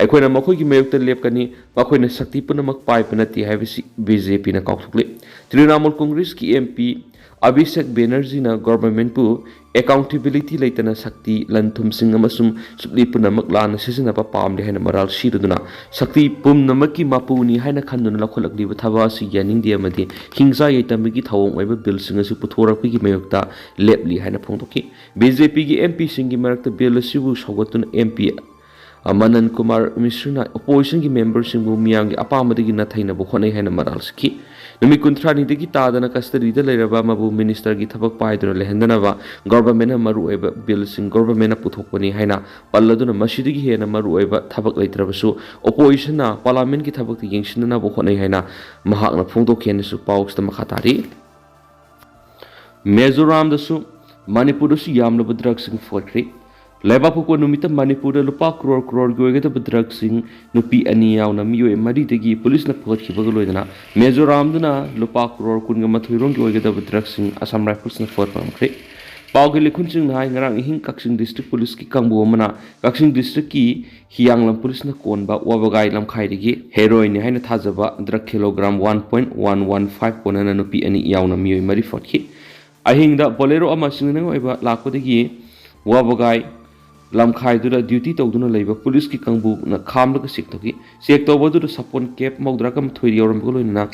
ꯑꯩꯈꯣꯏꯅ ꯃꯈꯣꯏꯒꯤ ꯃꯥꯌꯣꯛꯇ ꯂꯦꯞꯀꯅꯤ꯫ ꯃꯈꯣꯏꯅ ꯁꯛꯇꯤ ꯄꯨꯝꯅꯃꯛ ꯄꯥꯏꯕ ꯅꯠꯇꯦ ꯍꯥꯏꯕꯁꯤ ꯕꯤ ꯖꯦ ꯄꯤꯅ ꯀꯥꯎꯊꯣꯛꯂꯤ꯫ ꯇ꯭ꯔꯤꯅꯥꯃꯨꯜ ꯀꯣꯡꯒ꯭ꯔꯦꯁꯀꯤ ꯑꯦꯝ ꯄꯤ ꯑꯚꯤꯁꯦꯛ ꯕꯦꯅꯔꯖꯤꯅ ꯒꯣꯚꯔꯟꯃꯦꯟꯠꯄꯨ ꯑꯦꯀꯥꯎꯟꯇꯦꯕꯤꯂꯤꯇꯤ ꯂꯩꯇꯅ ꯁꯛꯇꯤ, ꯂꯟ-ꯊꯨꯝꯁꯤꯡ ꯑꯃꯁꯨꯡ ꯁꯨꯞꯂꯤ ꯄꯨꯝꯅꯃꯛ ꯂꯥꯟꯅ ꯁꯤꯖꯤꯟꯅꯕ ꯄꯥꯝꯂꯦ ꯍꯥꯏꯅ ꯃꯔꯥꯜ ꯁꯤꯔꯗꯨꯅ ꯁꯛꯇꯤ ꯄꯨꯝꯅꯃꯛꯀꯤ ꯃꯄꯨꯅꯤ ꯍꯥꯏꯅ ꯈꯟꯗꯨꯅ ꯂꯧꯈꯠꯂꯛꯂꯤꯕ ꯊꯕꯛ ꯑꯁꯤ ꯌꯥꯅꯤꯡꯗꯦ ꯑꯃꯗꯤ ꯍꯤꯡꯆꯥ ꯌꯥꯏꯇꯝꯕꯒꯤ ꯊꯧꯑꯣꯡ ꯑꯣꯏꯕ ꯕꯤꯜꯁꯤꯡ ꯑꯁꯤ ꯄꯨꯊꯣꯔꯛꯄꯒꯤ ꯃꯥꯌꯣꯛꯇ ꯂꯦꯞꯂꯤ ꯍꯥꯏꯅ ꯐꯣꯡꯗꯣꯛꯈꯤ꯫ ꯕꯤ ꯖꯦ ꯄꯤꯒꯤ ꯑꯦꯝ ꯄꯤꯁꯤꯡꯒꯤ ꯃꯔꯛꯇ ꯕꯤꯜ ꯑꯁꯤꯕꯨ ꯁꯧꯒꯠꯇꯨꯅ ꯑꯦꯝ ꯄꯤ ꯃꯅꯟ ꯀꯨꯃꯥꯔ ꯃꯤꯁ꯭ꯔꯅ ꯑꯣꯄꯣꯖꯤꯁꯟꯒꯤ ꯃꯦꯝꯕꯔꯁꯤꯡꯕꯨ ꯃꯤꯌꯥꯝꯒꯤ ꯑꯄꯥꯝꯕꯗꯒꯤ ꯅꯥꯊꯩꯅꯕ ꯍꯣꯠꯅꯩ ꯍꯥꯏꯅ ꯃꯔꯥꯜ ꯁꯤꯈꯤ꯫ ꯅꯨꯃꯤꯠ ꯀꯨꯟꯊ꯭ꯔꯥꯅꯤꯗꯒꯤ ꯇꯥꯗꯅ ꯀꯁꯇꯗꯤꯗ ꯂꯩꯔꯕ ꯑꯃꯕꯨ ꯃꯤꯅꯤꯁꯇꯔꯒꯤ ꯊꯕꯛ ꯄꯥꯏꯗꯨꯅ ꯂꯩꯍꯟꯗꯅꯕ ꯒꯣꯚꯔꯟꯃꯦꯟꯠꯅ ꯃꯔꯨꯑꯣꯏꯕ ꯕꯤꯜꯁꯤꯡ ꯒꯣꯚꯔꯟꯃꯦꯟꯠꯅ ꯄꯨꯊꯣꯛꯄꯅꯤ ꯍꯥꯏꯅ ꯄꯜꯂꯗꯨꯅ, ꯃꯁꯤꯗꯒꯤ ꯍꯦꯟꯅ ꯃꯔꯨꯑꯣꯏꯕ ꯊꯕꯛ ꯂꯩꯇ꯭ꯔꯕꯁꯨ ꯑꯣꯄꯣꯖꯤꯁꯟꯅ ꯄꯥꯔꯂꯤꯌꯥꯃꯦꯟꯠꯀꯤ ꯊꯕꯛꯇ ꯌꯦꯡꯁꯤꯟꯅꯅꯕ ꯍꯣꯠꯅꯩ ꯍꯥꯏꯅ ꯃꯍꯥꯛꯅ ꯐꯣꯡꯗꯣꯛꯈꯤ ꯍꯥꯏꯅꯁꯨ ꯄꯥꯎꯁꯤꯗ ꯃꯈꯥ ꯇꯥꯔꯤ꯫ ꯃꯤꯖꯣꯔꯥꯝꯗꯁꯨ, ꯃꯅꯤꯄꯨꯔꯗꯁꯨ ꯌꯥꯝꯂꯕ ꯗ꯭ꯔꯒꯁꯤꯡ ꯐꯒꯠꯈ꯭ꯔꯦ꯫ ꯂꯩꯕꯥꯛꯄꯣꯛꯄ ꯅꯨꯃꯤꯠꯇ ꯃꯅꯤꯄꯨꯔꯗ ꯂꯨꯄꯥ ꯀ꯭ꯔꯣꯔ ꯀ꯭ꯔꯣꯔꯒꯤ ꯑꯣꯏꯒꯗꯕ ꯗ꯭ꯔꯒꯁꯤꯡ ꯅꯨꯄꯤ ꯑꯅꯤ ꯌꯥꯎꯅ ꯃꯤꯑꯣꯏ ꯃꯔꯤꯗꯒꯤ ꯄꯨꯂꯤꯁꯅ ꯐꯒꯠꯈꯤꯕꯒ ꯂꯣꯏꯅꯅ ꯃꯤꯖꯣꯔꯥꯝꯗꯅ ꯂꯨꯄꯥ ꯀ꯭ꯔꯣꯔ ꯀꯨꯟꯒ ꯃꯥꯊꯣꯏ ꯔꯣꯝꯒꯤ ꯑꯣꯏꯒꯗꯕ ꯗ꯭ꯔꯒꯁꯤꯡ ꯑꯁꯥꯝ ꯔꯥꯏꯐꯜꯁꯅ ꯐꯒꯠꯄ ꯉꯝꯈ꯭ꯔꯦ꯫ ꯄꯥꯎꯒꯤ ꯂꯤꯈꯨꯟꯁꯤꯡꯅ ꯍꯥꯏ, ꯉꯔꯥꯡ ꯑꯍꯤꯡ ꯀꯛꯆꯤꯡ ꯗꯤꯁꯇ꯭ꯔꯤꯛ ꯄꯨꯂꯤꯁꯀꯤ ꯀꯥꯡꯕꯨ ꯑꯃꯅ ꯀꯛꯆꯤꯡ ꯗꯤꯁꯇ꯭ꯔꯤꯛꯀꯤ ꯍꯤꯌꯥꯡꯂꯝ ꯄꯨꯂꯤꯁꯅ ꯀꯣꯟꯕ ꯋꯥꯕꯒꯥꯏ ꯂꯝꯈꯥꯏꯗꯒꯤ ꯍꯦꯔꯣꯏꯟꯅꯤ ꯍꯥꯏꯅ ꯊꯥꯖꯕ drug kilogram one point one one five ꯀꯣꯟꯅꯅ ꯅꯨꯄꯤ ꯑꯅꯤ ꯌꯥꯎꯅ ꯃꯤꯑꯣꯏ ꯃꯔꯤ ꯐꯒꯠꯈꯤ꯫ ꯑꯍꯤꯡꯗ ꯕꯣꯂꯦꯔꯣ ꯑꯃ ꯁꯤꯖꯤꯟꯅꯅꯤꯡꯉꯥꯏ ꯑꯣꯏꯕ ꯂꯥꯛꯄꯗꯒꯤ ꯋꯥꯕꯒꯥꯏ ꯂꯝꯈꯥꯏꯗꯨꯗ ꯗ꯭ꯌꯨꯇꯤ ꯇꯧꯗꯨꯅ ꯂꯩꯕ ꯄꯨꯂꯤꯁꯀꯤ ꯀꯥꯡꯕꯨꯅ ꯈꯥꯝꯂꯒ ꯆꯦꯛ ꯇꯧꯈꯤ꯫ ꯆꯦꯛ ꯇꯧꯕ ꯑꯗꯨꯗ ꯁꯥꯄꯣꯟ ꯀꯦꯞ ꯃꯧꯗ꯭ꯔꯥꯒ ꯃꯥꯊꯣꯏ ꯌꯥꯎꯔꯝꯕꯒ ꯂꯣꯏꯅꯅ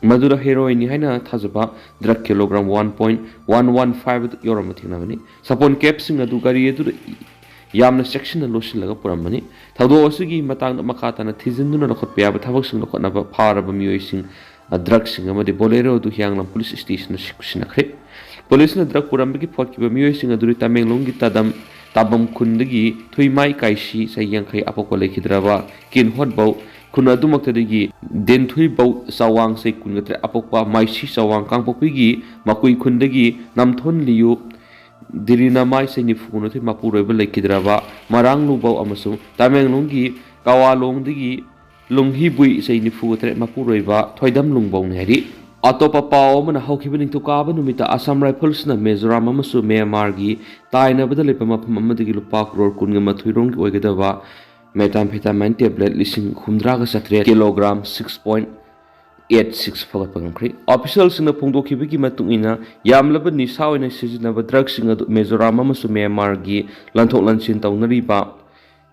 ꯃꯗꯨꯗ ꯍꯦꯔꯣꯏꯟꯅꯤ ꯍꯥꯏꯅ ꯊꯥꯖꯕ drug kilogram one point one one five ꯑꯗꯨ ꯌꯥꯎꯔꯝꯕ ꯊꯦꯡꯅꯕꯅꯤ꯫ ꯁꯥꯄꯣꯟ ꯀꯦꯞꯁꯤꯡ ꯑꯗꯨ ꯒꯥꯔꯤ ꯑꯗꯨꯗ ꯌꯥꯝꯅ ꯆꯦꯛꯁꯤꯟꯅ ꯂꯣꯠꯁꯤꯜꯂꯒ ꯄꯨꯔꯝꯕꯅꯤ꯫ ꯊꯧꯗꯣꯛ ꯑꯁꯤꯒꯤ ꯃꯇꯥꯡꯗ ꯃꯈꯥ ꯇꯥꯅ ꯊꯤꯖꯤꯟꯗꯨꯅ ꯂꯧꯈꯠꯄ ꯌꯥꯕ ꯊꯕꯛꯁꯤꯡ ꯂꯧꯈꯠꯅꯕ ꯐꯥꯔꯕ ꯃꯤꯑꯣꯏꯁꯤꯡ, ꯗ꯭ꯔꯒꯁꯤꯡ ꯑꯃꯗꯤ ꯕꯣꯂꯦꯔꯣ ꯑꯗꯨ ꯍꯤꯌꯥꯡꯂꯝ ꯄꯨꯂꯤꯁ ꯁ꯭ꯇꯦꯁꯟꯗ ꯁꯤ-, ꯁꯤꯟꯅꯈ꯭ꯔꯦ꯫ ꯄꯨꯂꯤꯁꯅ ꯗ꯭ꯔꯒ ꯄꯨꯔꯝꯕꯒꯤ ꯐꯒꯠꯈꯤꯕ ꯃꯤꯑꯣꯏꯁꯤꯡ ꯑꯗꯨꯗꯤ ꯇꯃꯦꯡꯂꯣꯡꯒꯤ ꯇꯥꯗꯝ, ꯇꯥꯕꯝ ꯈꯨꯟꯗꯒꯤ ꯊꯨꯏꯃꯥꯏ ꯀꯥꯏꯁꯤ, ꯆꯍꯤ ꯌꯥꯡꯈꯩ, ꯑꯄꯣꯛꯄ ꯂꯩꯈꯤꯗ꯭ꯔꯕ ꯀꯤꯟꯍꯣꯠꯕꯧ ꯈꯨꯟ ꯑꯗꯨꯃꯛꯇꯗꯒꯤ ꯗꯦꯟꯊꯨꯏꯕꯧ ꯆꯥꯋꯥꯡ, ꯆꯍꯤ ꯀꯨꯟꯒ ꯇꯔꯦꯠ, ꯑꯄꯣꯛꯄ ꯃꯥꯏꯁꯤ ꯆꯥꯋꯥꯡ, ꯀꯥꯡꯄꯣꯛꯄꯤꯒꯤ ꯃꯀꯨꯏ ꯈꯨꯟꯗꯒꯤ ꯅꯝꯊꯣꯟ ꯂꯤꯌꯨ, ꯗꯤꯔꯤꯅꯃꯥꯏ, ꯆꯍꯤ ꯅꯤꯐꯨ ꯃꯥꯊꯣꯏ, ꯃꯄꯨꯔꯣꯏꯕ ꯂꯩꯈꯤꯗ꯭ꯔꯕ ꯃꯔꯥꯡꯂꯨꯕꯧ ꯑꯃꯁꯨꯡ ꯇꯃꯦꯡꯂꯣꯡꯒꯤ ꯀꯋꯥꯂꯣꯡꯗꯒꯤ ꯂꯨꯡꯍꯤꯕꯨꯏ, ꯆꯍꯤ ꯅꯤꯐꯨ ꯇꯔꯦꯠ, ꯃꯄꯨꯔꯣꯏꯕ ꯊꯣꯏꯗꯝ ꯂꯨꯡꯕꯧꯅꯤ ꯍꯥꯏꯔꯤ꯫ ꯑꯇꯣꯞꯄ ꯄꯥꯎ ꯑꯃꯅ, ꯍꯧꯈꯤꯕ ꯅꯤꯡꯊꯧꯀꯥꯕ ꯅꯨꯃꯤꯠꯇ ꯑꯁꯥꯝ ꯔꯥꯏꯐꯜꯁꯅ ꯃꯤꯖꯣꯔꯥꯝ ꯑꯃꯁꯨꯡ ꯃ꯭ꯌꯥꯟꯃꯥꯔꯒꯤ ꯇꯥꯏꯅꯕꯗ ꯂꯩꯕ ꯃꯐꯝ ꯑꯃꯗꯒꯤ ꯂꯨꯄꯥ ꯀ꯭ꯔꯣꯔ ꯀꯨꯟꯒ ꯃꯥꯊꯣꯏ ꯔꯣꯝꯒꯤ ꯑꯣꯏꯒꯗꯕ methamphetamine tablet ꯂꯤꯁꯤꯡ ꯍꯨꯝꯗ꯭ꯔꯥꯒ ꯆꯥꯇ꯭ꯔꯦꯠ, kilogram six point eight six ꯐꯒꯠꯄ ꯉꯝꯈ꯭ꯔꯦ꯫ ꯑꯣꯐꯤꯁꯤꯌꯦꯜꯁꯤꯡꯅ ꯐꯣꯡꯗꯣꯛꯈꯤꯕꯒꯤ ꯃꯇꯨꯡ ꯏꯟꯅ, ꯌꯥꯝꯂꯕ ꯅꯤꯁꯥ ꯑꯣꯏꯅ ꯁꯤꯖꯤꯟꯅꯕ ꯗ꯭ꯔꯒꯁꯤꯡ ꯑꯗꯨ ꯃꯤꯖꯣꯔꯥꯝ ꯑꯃꯁꯨꯡ ꯃ꯭ꯌꯥꯟꯃꯥꯔꯒꯤ ꯂꯟꯊꯣꯛ ꯂꯟꯁꯤꯟ ꯇꯧꯅꯔꯤꯕ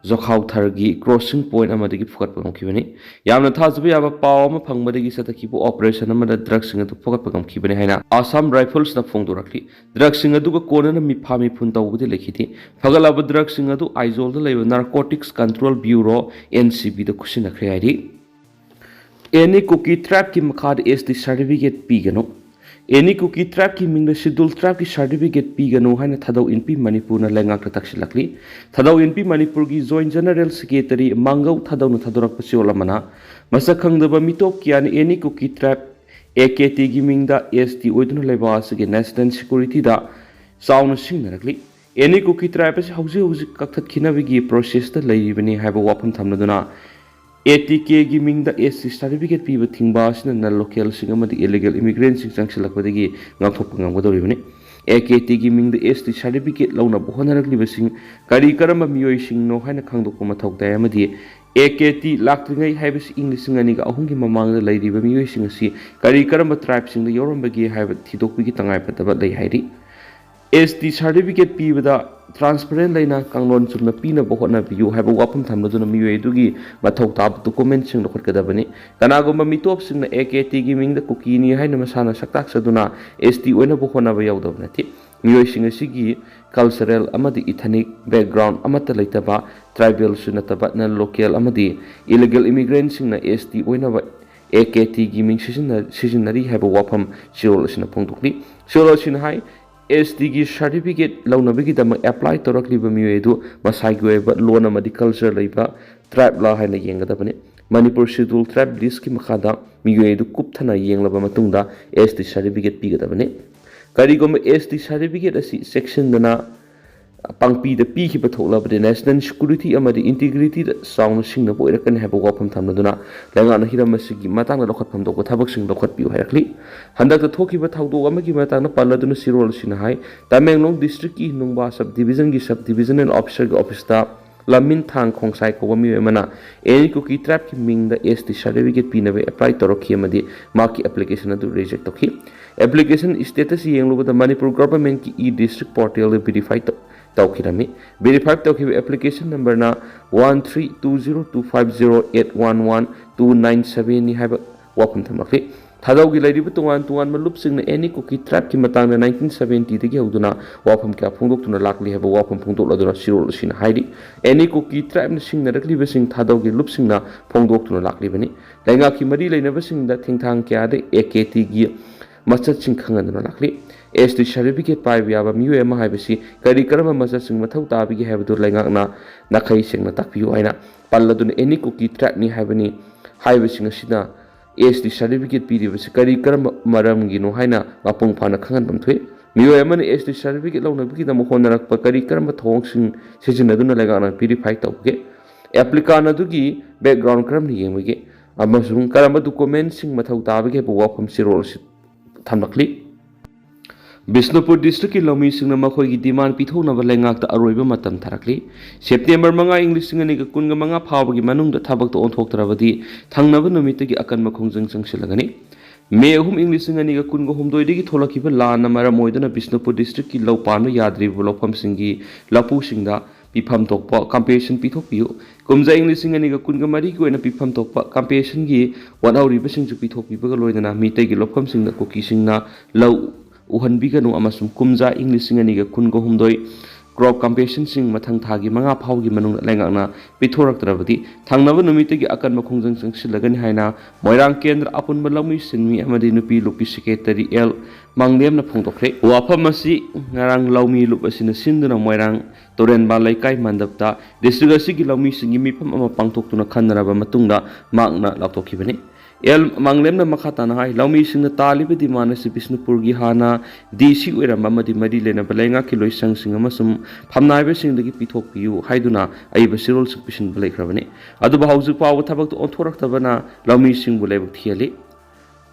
ꯖꯣꯈꯥꯎꯊꯔꯒꯤ crossing point ꯑꯃꯗꯒꯤ ꯐꯨꯒꯠꯄ ꯉꯝꯈꯤꯕꯅꯤ꯫ ꯌꯥꯝꯅ ꯊꯥꯖꯕ ꯌꯥꯕ ꯄꯥꯎ ꯑꯃ ꯐꯪꯕꯗꯒꯤ ꯆꯠꯊꯈꯤꯕ operation ꯑꯃꯗ drugsꯁꯤꯡ ꯑꯗꯨ ꯐꯨꯒꯠꯄ ꯉꯝꯈꯤꯕꯅꯤ ꯍꯥꯏꯅ Assam Riflesꯅ ꯐꯣꯡꯗꯣꯔꯛꯂꯤ꯫ Drugsꯁꯤꯡ ꯑꯗꯨꯒ ꯀꯣꯟꯅꯅ ꯃꯤꯐꯥ ꯃꯤꯐꯨꯟ ꯇꯧꯕꯗꯤ ꯂꯩꯈꯤꯗꯦ꯫ ꯐꯒꯠꯂꯕ drugsꯁꯤꯡ ꯑꯗꯨ ꯑꯥꯏꯖꯣꯜꯗ ꯂꯩꯕ Narcotics Control Bureau, N C Bꯗ ꯈꯨꯠꯁꯤꯟꯅꯈ꯭ꯔꯦ ꯍꯥꯏꯔꯤ꯫ Any Kuki tribeꯀꯤ ꯃꯈꯥꯗ S T certificate ꯄꯤꯒꯅꯨ꯫ Any Kuki tribeꯀꯤ ꯃꯤꯡꯗ Scheduled tribeꯀꯤ certificate ꯄꯤꯒꯅꯨ ꯍꯥꯏꯅ ꯊꯥꯗꯧ ꯏꯟꯄꯤ ꯃꯅꯤꯄꯨꯔꯅ ꯂꯩꯉꯥꯛꯇ ꯇꯛꯁꯤꯜꯂꯛꯂꯤ꯫ ꯊꯥꯗꯧ ꯏꯟꯄꯤ ꯃꯅꯤꯄꯨꯔꯒꯤ Joint General Secretary ꯃꯥꯡꯒꯧ ꯊꯥꯗꯧꯅ ꯊꯥꯗꯣꯔꯛꯄ ꯆꯦꯔꯣꯜ ꯑꯃꯅ, ꯃꯁꯛ ꯈꯪꯗꯕ ꯃꯤꯇꯣꯞ ꯀꯌꯥꯅ Any Kuki tribe, A K Tꯒꯤ ꯃꯤꯡꯗ S T ꯑꯣꯏꯗꯨꯅ ꯂꯩꯕ ꯑꯁꯤꯒꯤ National Securityꯗ ꯆꯥꯎꯅ ꯁꯤꯡꯅꯔꯛꯂꯤ꯫ Any Kuki tribe ꯑꯁꯤ ꯍꯧꯖꯤꯛ ꯍꯧꯖꯤꯛ ꯀꯛꯊꯠꯈꯤꯅꯕꯒꯤ processꯇ ꯂꯩꯔꯤꯕꯅꯤ ꯍꯥꯏꯕ ꯋꯥꯐꯝ ꯊꯝꯂꯗꯨꯅ, A T Kꯒꯤ ꯃꯤꯡꯗ S T certificate ꯄꯤꯕ ꯊꯤꯡꯕ ꯑꯁꯤꯅ non-localꯁꯤꯡ ꯑꯃꯗꯤ illegal immigrantꯁꯤꯡ ꯆꯪꯁꯤꯜꯂꯛꯄꯗꯒꯤ ꯉꯥꯛꯊꯣꯛꯄ ꯉꯝꯒꯗꯧꯔꯤꯕꯅꯤ꯫ A K Tꯒꯤ ꯃꯤꯡꯗ S T certificate ꯂꯧꯅꯕ ꯍꯣꯠꯅꯔꯛꯂꯤꯕꯁꯤꯡ ꯀꯔꯤ ꯀꯔꯝꯕ ꯃꯤꯑꯣꯏꯁꯤꯡꯅꯣ ꯍꯥꯏꯅ ꯈꯪꯗꯣꯛꯄ ꯃꯊꯧ ꯇꯥꯏ ꯑꯃꯗꯤ A K T ꯂꯥꯛꯇ꯭ꯔꯤꯉꯩ ꯍꯥꯏꯕꯁꯤ ꯏꯪ ꯂꯤꯁꯤꯡ ꯑꯅꯤꯒ ꯑꯍꯨꯝꯒꯤ ꯃꯃꯥꯡꯗ ꯂꯩꯔꯤꯕ ꯃꯤꯑꯣꯏꯁꯤꯡ ꯑꯁꯤ ꯀꯔꯤ ꯀꯔꯝꯕ tribeꯁꯤꯡꯗ ꯌꯥꯎꯔꯝꯕꯒꯦ ꯍꯥꯏꯕ ꯊꯤꯗꯣꯛꯄꯒꯤ ꯇꯉꯥꯏꯐꯗꯕ ꯂꯩ ꯍꯥꯏꯔꯤ꯫ S T certificate ꯄꯤꯕꯗ transparent ꯂꯩꯅ ꯀꯥꯡꯂꯣꯟ ꯆꯨꯝꯅ ꯄꯤꯅꯕ ꯍꯣꯠꯅꯕꯤꯌꯨ ꯍꯥꯏꯕ ꯋꯥꯐꯝ ꯊꯝꯂꯗꯨꯅ ꯃꯤꯑꯣꯏ ꯑꯗꯨꯒꯤ ꯃꯊꯧ ꯇꯥꯕ documentꯁꯤꯡ ꯂꯧꯈꯠꯀꯗꯕꯅꯤ꯫ ꯀꯅꯥꯒꯨꯝꯕ ꯃꯤꯇꯣꯞꯁꯤꯡꯅ A K Tꯒꯤ ꯃꯤꯡꯗ ꯀꯨꯀꯤꯅꯤ ꯍꯥꯏꯅ ꯃꯁꯥꯅ ꯁꯛꯇꯥꯛꯆꯗꯨꯅ S T ꯑꯣꯏꯅꯕ ꯍꯣꯠꯅꯕ ꯌꯥꯎꯗꯕ ꯅꯠꯇꯦ꯫ ꯃꯤꯑꯣꯏꯁꯤꯡ ꯑꯁꯤꯒꯤ cultural ꯑꯃꯗꯤ ethnic background ꯑꯃꯠꯇ ꯂꯩꯇꯕ tribalꯁꯨ ꯅꯠꯇꯕ non-local ꯑꯃꯗꯤ illegal immigrantꯁꯤꯡꯅ S T ꯑꯣꯏꯅꯕ A K Tꯒꯤ ꯃꯤꯡ ꯁꯤꯖꯤꯟꯅ-, ꯁꯤꯖꯤꯟꯅꯔꯤ ꯍꯥꯏꯕ ꯋꯥꯐꯝ ꯆꯦꯔꯣꯜ ꯑꯁꯤꯅ ꯐꯣꯡꯗꯣꯛꯂꯤ꯫ ꯆꯦꯔꯣꯜ ꯑꯁꯤꯅ ꯍꯥꯏ, S Tꯒꯤ certificate ꯂꯧꯅꯕꯒꯤꯗꯃꯛ apply ꯇꯧꯔꯛꯂꯤꯕ ꯃꯤꯑꯣꯏ ꯑꯗꯨ ꯃꯁꯥꯒꯤ ꯑꯣꯏꯕ ꯂꯣꯟ ꯑꯃꯗꯤ culture ꯂꯩꯕ tribeꯂ ꯍꯥꯏꯅ ꯌꯦꯡꯒꯗꯕꯅꯤ꯫ ꯃꯅꯤꯄꯨꯔ Scheduled Tribe listꯀꯤ ꯃꯈꯥꯗ ꯃꯤꯑꯣꯏ ꯑꯗꯨ ꯀꯨꯞꯊꯅ ꯌꯦꯡꯂꯕ ꯃꯇꯨꯡꯗ S T certificate ꯄꯤꯒꯗꯕꯅꯤ꯫ ꯀꯔꯤꯒꯨꯝꯕ S T certificate ꯑꯁꯤ ꯆꯦꯛꯁꯤꯟꯗꯅ ꯄꯥꯡꯄꯤꯗ ꯄꯤꯈꯤꯕ ꯊꯣꯛꯂꯕꯗꯤ national security ꯑꯃꯗꯤ integrityꯗ ꯆꯥꯎꯅ ꯁꯤꯡꯅꯕ ꯑꯣꯏꯔꯛꯀꯅꯤ ꯍꯥꯏꯕ ꯋꯥꯐꯝ ꯊꯝꯂꯗꯨꯅ ꯂꯩꯉꯥꯛꯅ ꯍꯤꯔꯝ ꯑꯁꯤꯒꯤ ꯃꯇꯥꯡꯗ ꯂꯧꯈꯠꯐꯝ ꯊꯣꯛꯄ ꯊꯕꯛꯁꯤꯡ ꯂꯧꯈꯠꯄꯤꯌꯨ ꯍꯥꯏꯔꯛꯂꯤ꯫ ꯍꯟꯗꯛꯇ ꯊꯣꯛꯈꯤꯕ ꯊꯧꯗꯣꯛ ꯑꯃꯒꯤ ꯃꯇꯥꯡꯗ ꯄꯜꯂꯗꯨꯅ ꯆꯦꯔꯣꯜ ꯑꯁꯤꯅ ꯍꯥꯏ, ꯇꯃꯦꯡꯂꯣꯡ districtꯀꯤ ꯅꯨꯡꯕꯥ sub divisionꯒꯤ sub divisional officerꯒꯤ officeꯇ ꯂꯝꯃꯤꯟ ꯊꯥꯡ ꯈꯣꯡꯁꯥꯏ ꯀꯧꯕ ꯃꯤꯑꯣꯏ ꯑꯃꯅ Any Kuki tribeꯀꯤ ꯃꯤꯡꯗ S T certificate ꯄꯤꯅꯕ apply ꯇꯧꯔꯛꯈꯤ ꯑꯃꯗꯤ ꯃꯍꯥꯛꯀꯤ application ꯑꯗꯨ reject ꯇꯧꯈꯤ꯫ Application status ꯌꯦꯡꯂꯨꯕꯗ ꯃꯅꯤꯄꯨꯔ governmentꯀꯤ e-district portalꯗ verify ꯇꯧ-, ꯇꯧꯈꯤꯔꯝꯃꯤ꯫ ꯚꯦꯔꯤꯐꯥꯏ ꯇꯧꯈꯤꯕ ꯑꯦꯄ꯭ꯂꯤꯀꯦꯁꯟ ꯅꯝꯕꯔꯅ one three two zero two five zero eight one one two nine ꯁꯚꯦꯟꯅꯤ ꯍꯥꯏꯕ ꯋꯥꯐꯝ ꯊꯝꯂꯛꯂꯤ꯫ ꯊꯥꯗꯧꯒꯤ ꯂꯩꯔꯤꯕ ꯇꯣꯉꯥꯟ ꯇꯣꯉꯥꯟꯕ ꯂꯨꯞꯁꯤꯡꯅ ꯑꯦꯅꯤ ꯀꯨꯀꯤ ꯇ꯭ꯔꯥꯏꯕꯀꯤ ꯃꯇꯥꯡꯗ ꯅꯥꯏꯟꯇꯤꯟ ꯁꯚꯦꯟꯇꯤꯗꯒꯤ ꯍꯧꯗꯨꯅ ꯋꯥꯐꯝ ꯀꯌꯥ ꯐꯣꯡꯗꯣꯛꯇꯨꯅ ꯂꯥꯛꯂꯤ ꯍꯥꯏꯕ ꯋꯥꯐꯝ ꯐꯣꯡꯗꯣꯛꯂꯗꯨꯅ ꯆꯦꯔꯣꯜ ꯑꯁꯤꯅ ꯍꯥꯏꯔꯤ꯫ ꯑꯦꯅꯤ ꯀꯨꯀꯤ ꯇ꯭ꯔꯥꯏꯕꯅ ꯁꯤꯡꯅꯔꯛꯂꯤꯕꯁꯤꯡ ꯊꯥꯗꯧꯒꯤ ꯂꯨꯞꯁꯤꯡꯅ ꯐꯣꯡꯗꯣꯛꯇꯨꯅ ꯂꯥꯛꯂꯤꯕꯅꯤ꯫ ꯂꯩꯉꯥꯛꯀꯤ ꯃꯔꯤ ꯂꯩꯅꯕꯁꯤꯡꯗ ꯊꯦꯡꯊꯥꯡ ꯀꯌꯥꯗ ꯑꯦ ꯀꯦ ꯇꯤꯒꯤ ꯃꯆꯠꯁꯤꯡ ꯈꯪꯍꯟꯗꯨꯅ ꯂꯥꯛꯂꯤ꯫ ꯑꯦꯁ ꯇꯤ ꯁꯥꯔꯇꯤꯐꯤꯀꯦꯠ ꯄꯥꯏꯕ ꯌꯥꯕ ꯃꯤꯑꯣꯏ ꯑꯃ ꯍꯥꯏꯕꯁꯤ ꯀꯔꯤ ꯀꯔꯝꯕ ꯃꯆꯠꯁꯤꯡ ꯃꯊꯧ ꯇꯥꯕꯒꯦ ꯍꯥꯏꯕꯗꯨ ꯂꯩꯉꯥꯛꯅ ꯅꯥꯈꯩ ꯁꯦꯡꯅ ꯇꯥꯛꯄꯤꯌꯨ ꯍꯥꯏꯅ ꯄꯜꯂꯗꯨꯅ ꯑꯦꯅꯤ ꯀꯨꯀꯤ ꯇ꯭ꯔꯥꯏꯕꯅꯤ ꯍꯥꯏꯕꯅꯤ ꯍꯥꯏꯕꯁꯤꯡ ꯑꯁꯤꯅ ꯑꯦꯁ ꯇꯤ ꯁꯥꯔꯇꯤꯐꯤꯀꯦꯠ ꯄꯤꯔꯤꯕꯁꯤ ꯀꯔꯤ ꯀꯔꯝꯕ ꯃꯔꯝꯒꯤꯅꯣ ꯍꯥꯏꯅ ꯃꯄꯨꯡ ꯐꯥꯅ ꯈꯪꯍꯟꯐꯝ ꯊꯣꯛꯏ꯫ ꯃꯤꯑꯣꯏ ꯑꯃꯅ ꯑꯦꯁ ꯇꯤ ꯁꯥꯔꯇꯤꯐꯤꯀꯦꯠ ꯂꯧꯅꯕꯒꯤꯗꯃꯛ ꯍꯣꯠꯅꯔꯛꯄ ꯀꯔꯤ ꯀꯔꯝꯕ ꯊꯧꯑꯣꯡꯁꯤꯡ ꯁꯤꯖꯤꯟꯅꯗꯨꯅ ꯂꯩꯉꯥꯛꯅ ꯚꯦꯔꯤꯐꯥꯏ ꯇꯧꯕꯒꯦ? ꯑꯦꯄ꯭ꯂꯤꯀꯥꯟ ꯑꯗꯨꯒꯤ ꯕꯦꯛꯒ꯭ꯔꯥꯎꯟ ꯀꯔꯝꯅ ꯌꯦꯡꯕꯒꯦ ꯑꯃꯁꯨꯡ ꯀꯔꯝꯕ ꯗꯣꯀꯨꯃꯦꯟꯁꯤꯡ ꯃꯊꯧ ꯇꯥꯕꯒꯦ ꯍꯥꯏꯕ ꯋꯥꯐꯝ ꯆꯦꯔꯣꯜ ꯑꯁꯤ ꯊꯝꯂꯛꯂꯤ꯫ ꯕꯤꯁꯅꯨꯄꯨꯔ ꯗꯤꯁꯇ꯭ꯔꯤꯛꯀꯤ ꯂꯧꯃꯤꯁꯤꯡꯅ ꯃꯈꯣꯏꯒꯤ ꯗꯤꯃꯥꯟ ꯄꯤꯊꯣꯛꯅꯕ ꯂꯩꯉꯥꯛꯇ ꯑꯔꯣꯏꯕ ꯃꯇꯝ ꯊꯥꯔꯛꯂꯤ꯫ ꯁꯦꯞꯇꯦꯝꯕꯔ ꯃꯉꯥ, ꯏꯪ ꯂꯤꯁꯤꯡ ꯑꯅꯤꯒ ꯀꯨꯟꯒ ꯃꯉꯥ ꯐꯥꯎꯕꯒꯤ ꯃꯅꯨꯡꯗ ꯊꯕꯛꯇ ꯑꯣꯟꯊꯣꯛꯇ꯭ꯔꯕꯗꯤ ꯊꯪꯅꯕ ꯅꯨꯃꯤꯠꯇꯒꯤ ꯑꯀꯟꯕ ꯈꯣꯡꯖꯪ ꯆꯪꯁꯤꯜꯂꯒꯅꯤ꯫ ꯃꯦ ꯑꯍꯨꯝ, ꯏꯪ ꯂꯤꯁꯤꯡ ꯑꯅꯤꯒ ꯀꯨꯟꯒ ꯍꯨꯝꯗꯣꯏꯗꯒꯤ ꯊꯣꯛꯂꯛꯈꯤꯕ ꯂꯥꯟꯅ ꯃꯔꯝ ꯑꯣꯏꯗꯨꯅ ꯕꯤꯁꯅꯨꯄꯨꯔ ꯗꯤꯁꯇ꯭ꯔꯤꯛꯀꯤ ꯂꯧ ꯄꯥꯟꯕ ꯌꯥꯗ꯭ꯔꯤꯕ ꯂꯧꯐꯝꯁꯤꯡꯒꯤ ꯂꯧꯄꯨꯁꯤꯡꯗ ꯄꯤꯐꯝ ꯊꯣꯛꯄ ꯀꯝꯄꯦꯟꯁꯦꯁꯟ ꯄꯤꯊꯣꯛꯄꯤꯌꯨ꯫ ꯀꯨꯝꯖꯥ ꯏꯪ ꯂꯤꯁꯤꯡ ꯑꯅꯤꯒ ꯀꯨꯟꯒ ꯃꯔꯤꯒꯤ ꯑꯣꯏꯅ ꯄꯤꯐꯝ ꯊꯣꯛꯄ ꯀꯝꯄꯦꯟꯁꯦꯁꯟꯒꯤ ꯋꯥꯠꯍꯧꯔꯤꯕꯁꯤꯡꯁꯨ ꯄꯤꯊꯣꯛꯄꯤꯕꯒ ꯂꯣꯏꯅꯅ ꯃꯤꯇꯩꯒꯤ ꯂꯧꯐꯝꯁꯤꯡꯗ ꯀꯨꯀꯤꯁꯤꯡꯅ ꯂꯧ ꯎꯍꯟꯕꯤꯒꯅꯨ ꯑꯃꯁꯨꯡ ꯀꯨꯝꯖꯥ ꯏꯪ ꯂꯤꯁꯤꯡ ꯑꯅꯤꯒ ꯀꯨꯟꯒ ꯍꯨꯝꯗꯣꯏ ꯀ꯭ꯔꯣꯞ ꯀꯝꯄꯦꯟꯁꯦꯁꯟꯁꯤꯡ ꯃꯊꯪ ꯊꯥꯒꯤ ꯃꯉꯥ ꯐꯥꯎꯒꯤ ꯃꯅꯨꯡꯗ ꯂꯩꯉꯥꯛꯅ ꯄꯤꯊꯣꯔꯛꯇ꯭ꯔꯕꯗꯤ ꯊꯪꯅꯕ ꯅꯨꯃꯤꯠꯇꯒꯤ ꯑꯀꯟꯕ ꯈꯣꯡꯖꯪ ꯆꯪꯁꯤꯜꯂꯒꯅꯤ ꯍꯥꯏꯅ ꯃꯣꯏꯔꯥꯡ ꯀꯦꯟꯗ꯭ꯔ ꯑꯄꯨꯟꯕ ꯂꯧꯃꯤ ꯁꯤꯟꯃꯤ ꯑꯃꯗꯤ ꯅꯨꯄꯤ ꯂꯨꯞꯀꯤ ꯁꯦꯀ꯭ꯔꯦꯇꯔꯤ ꯑꯦꯜ ꯃꯥꯡꯂꯦꯝꯅ ꯐꯣꯡꯗꯣꯛꯈ꯭ꯔꯦ꯫ ꯋꯥꯐꯝ ꯑꯁꯤ ꯉꯔꯥꯡ ꯂꯧꯃꯤ ꯂꯨꯞ ꯑꯁꯤꯅ ꯁꯤꯟꯗꯨꯅ ꯃꯣꯏꯔꯥꯡ ꯇꯨꯔꯦꯟꯕꯥꯟ ꯂꯩꯀꯥꯏ ꯃꯟꯗꯞꯇ ꯗꯤꯁꯇ꯭ꯔꯤꯛ ꯑꯁꯤꯒꯤ ꯂꯧꯃꯤꯁꯤꯡꯒꯤ ꯃꯤꯐꯝ ꯑꯃ ꯄꯥꯡꯊꯣꯛꯇꯨꯅ ꯈꯟꯅꯔꯕ ꯃꯇꯨꯡꯗ ꯃꯍꯥꯛꯅ ꯂꯥꯎꯊꯣꯛꯈꯤꯕꯅꯤ꯫ ꯑꯦꯜ ꯃꯥꯡꯂꯦꯝꯅ ꯃꯈꯥ ꯇꯥꯅ ꯍꯥꯏ, ꯂꯧꯃꯤꯁꯤꯡꯅ ꯇꯥꯜꯂꯤꯕ ꯗꯤꯃꯥꯟ ꯑꯁꯤ ꯕꯤꯁꯅꯨꯄꯨꯔꯒꯤ ꯍꯥꯟꯅ ꯗꯤ ꯁꯤ ꯑꯣꯏꯔꯝꯕ ꯑꯃꯗꯤ ꯃꯔꯤ ꯂꯩꯅꯕ ꯂꯩꯉꯥꯛꯀꯤ ꯂꯣꯏꯁꯪꯁꯤꯡ ꯑꯃꯁꯨꯡ ꯐꯝꯅꯥꯏꯕꯁꯤꯡꯗꯒꯤ ꯄꯤꯊꯣꯛꯄꯤꯌꯨ ꯍꯥꯏꯗꯨꯅ ꯑꯏꯕ ꯆꯦꯔꯣꯜꯁꯤꯡ ꯄꯤꯁꯤꯟꯕ ꯂꯩꯈ꯭ꯔꯕꯅꯤ꯫ ꯑꯗꯨꯕꯨ ꯍꯧꯖꯤꯛ ꯐꯥꯎꯕ ꯊꯕꯛꯇ ꯑꯣꯟꯊꯣꯔꯛꯇꯕꯅ ꯂꯧꯃꯤꯁꯤꯡꯕꯨ ꯂꯥꯏꯕꯛ ꯊꯤꯍꯜꯂꯤ꯫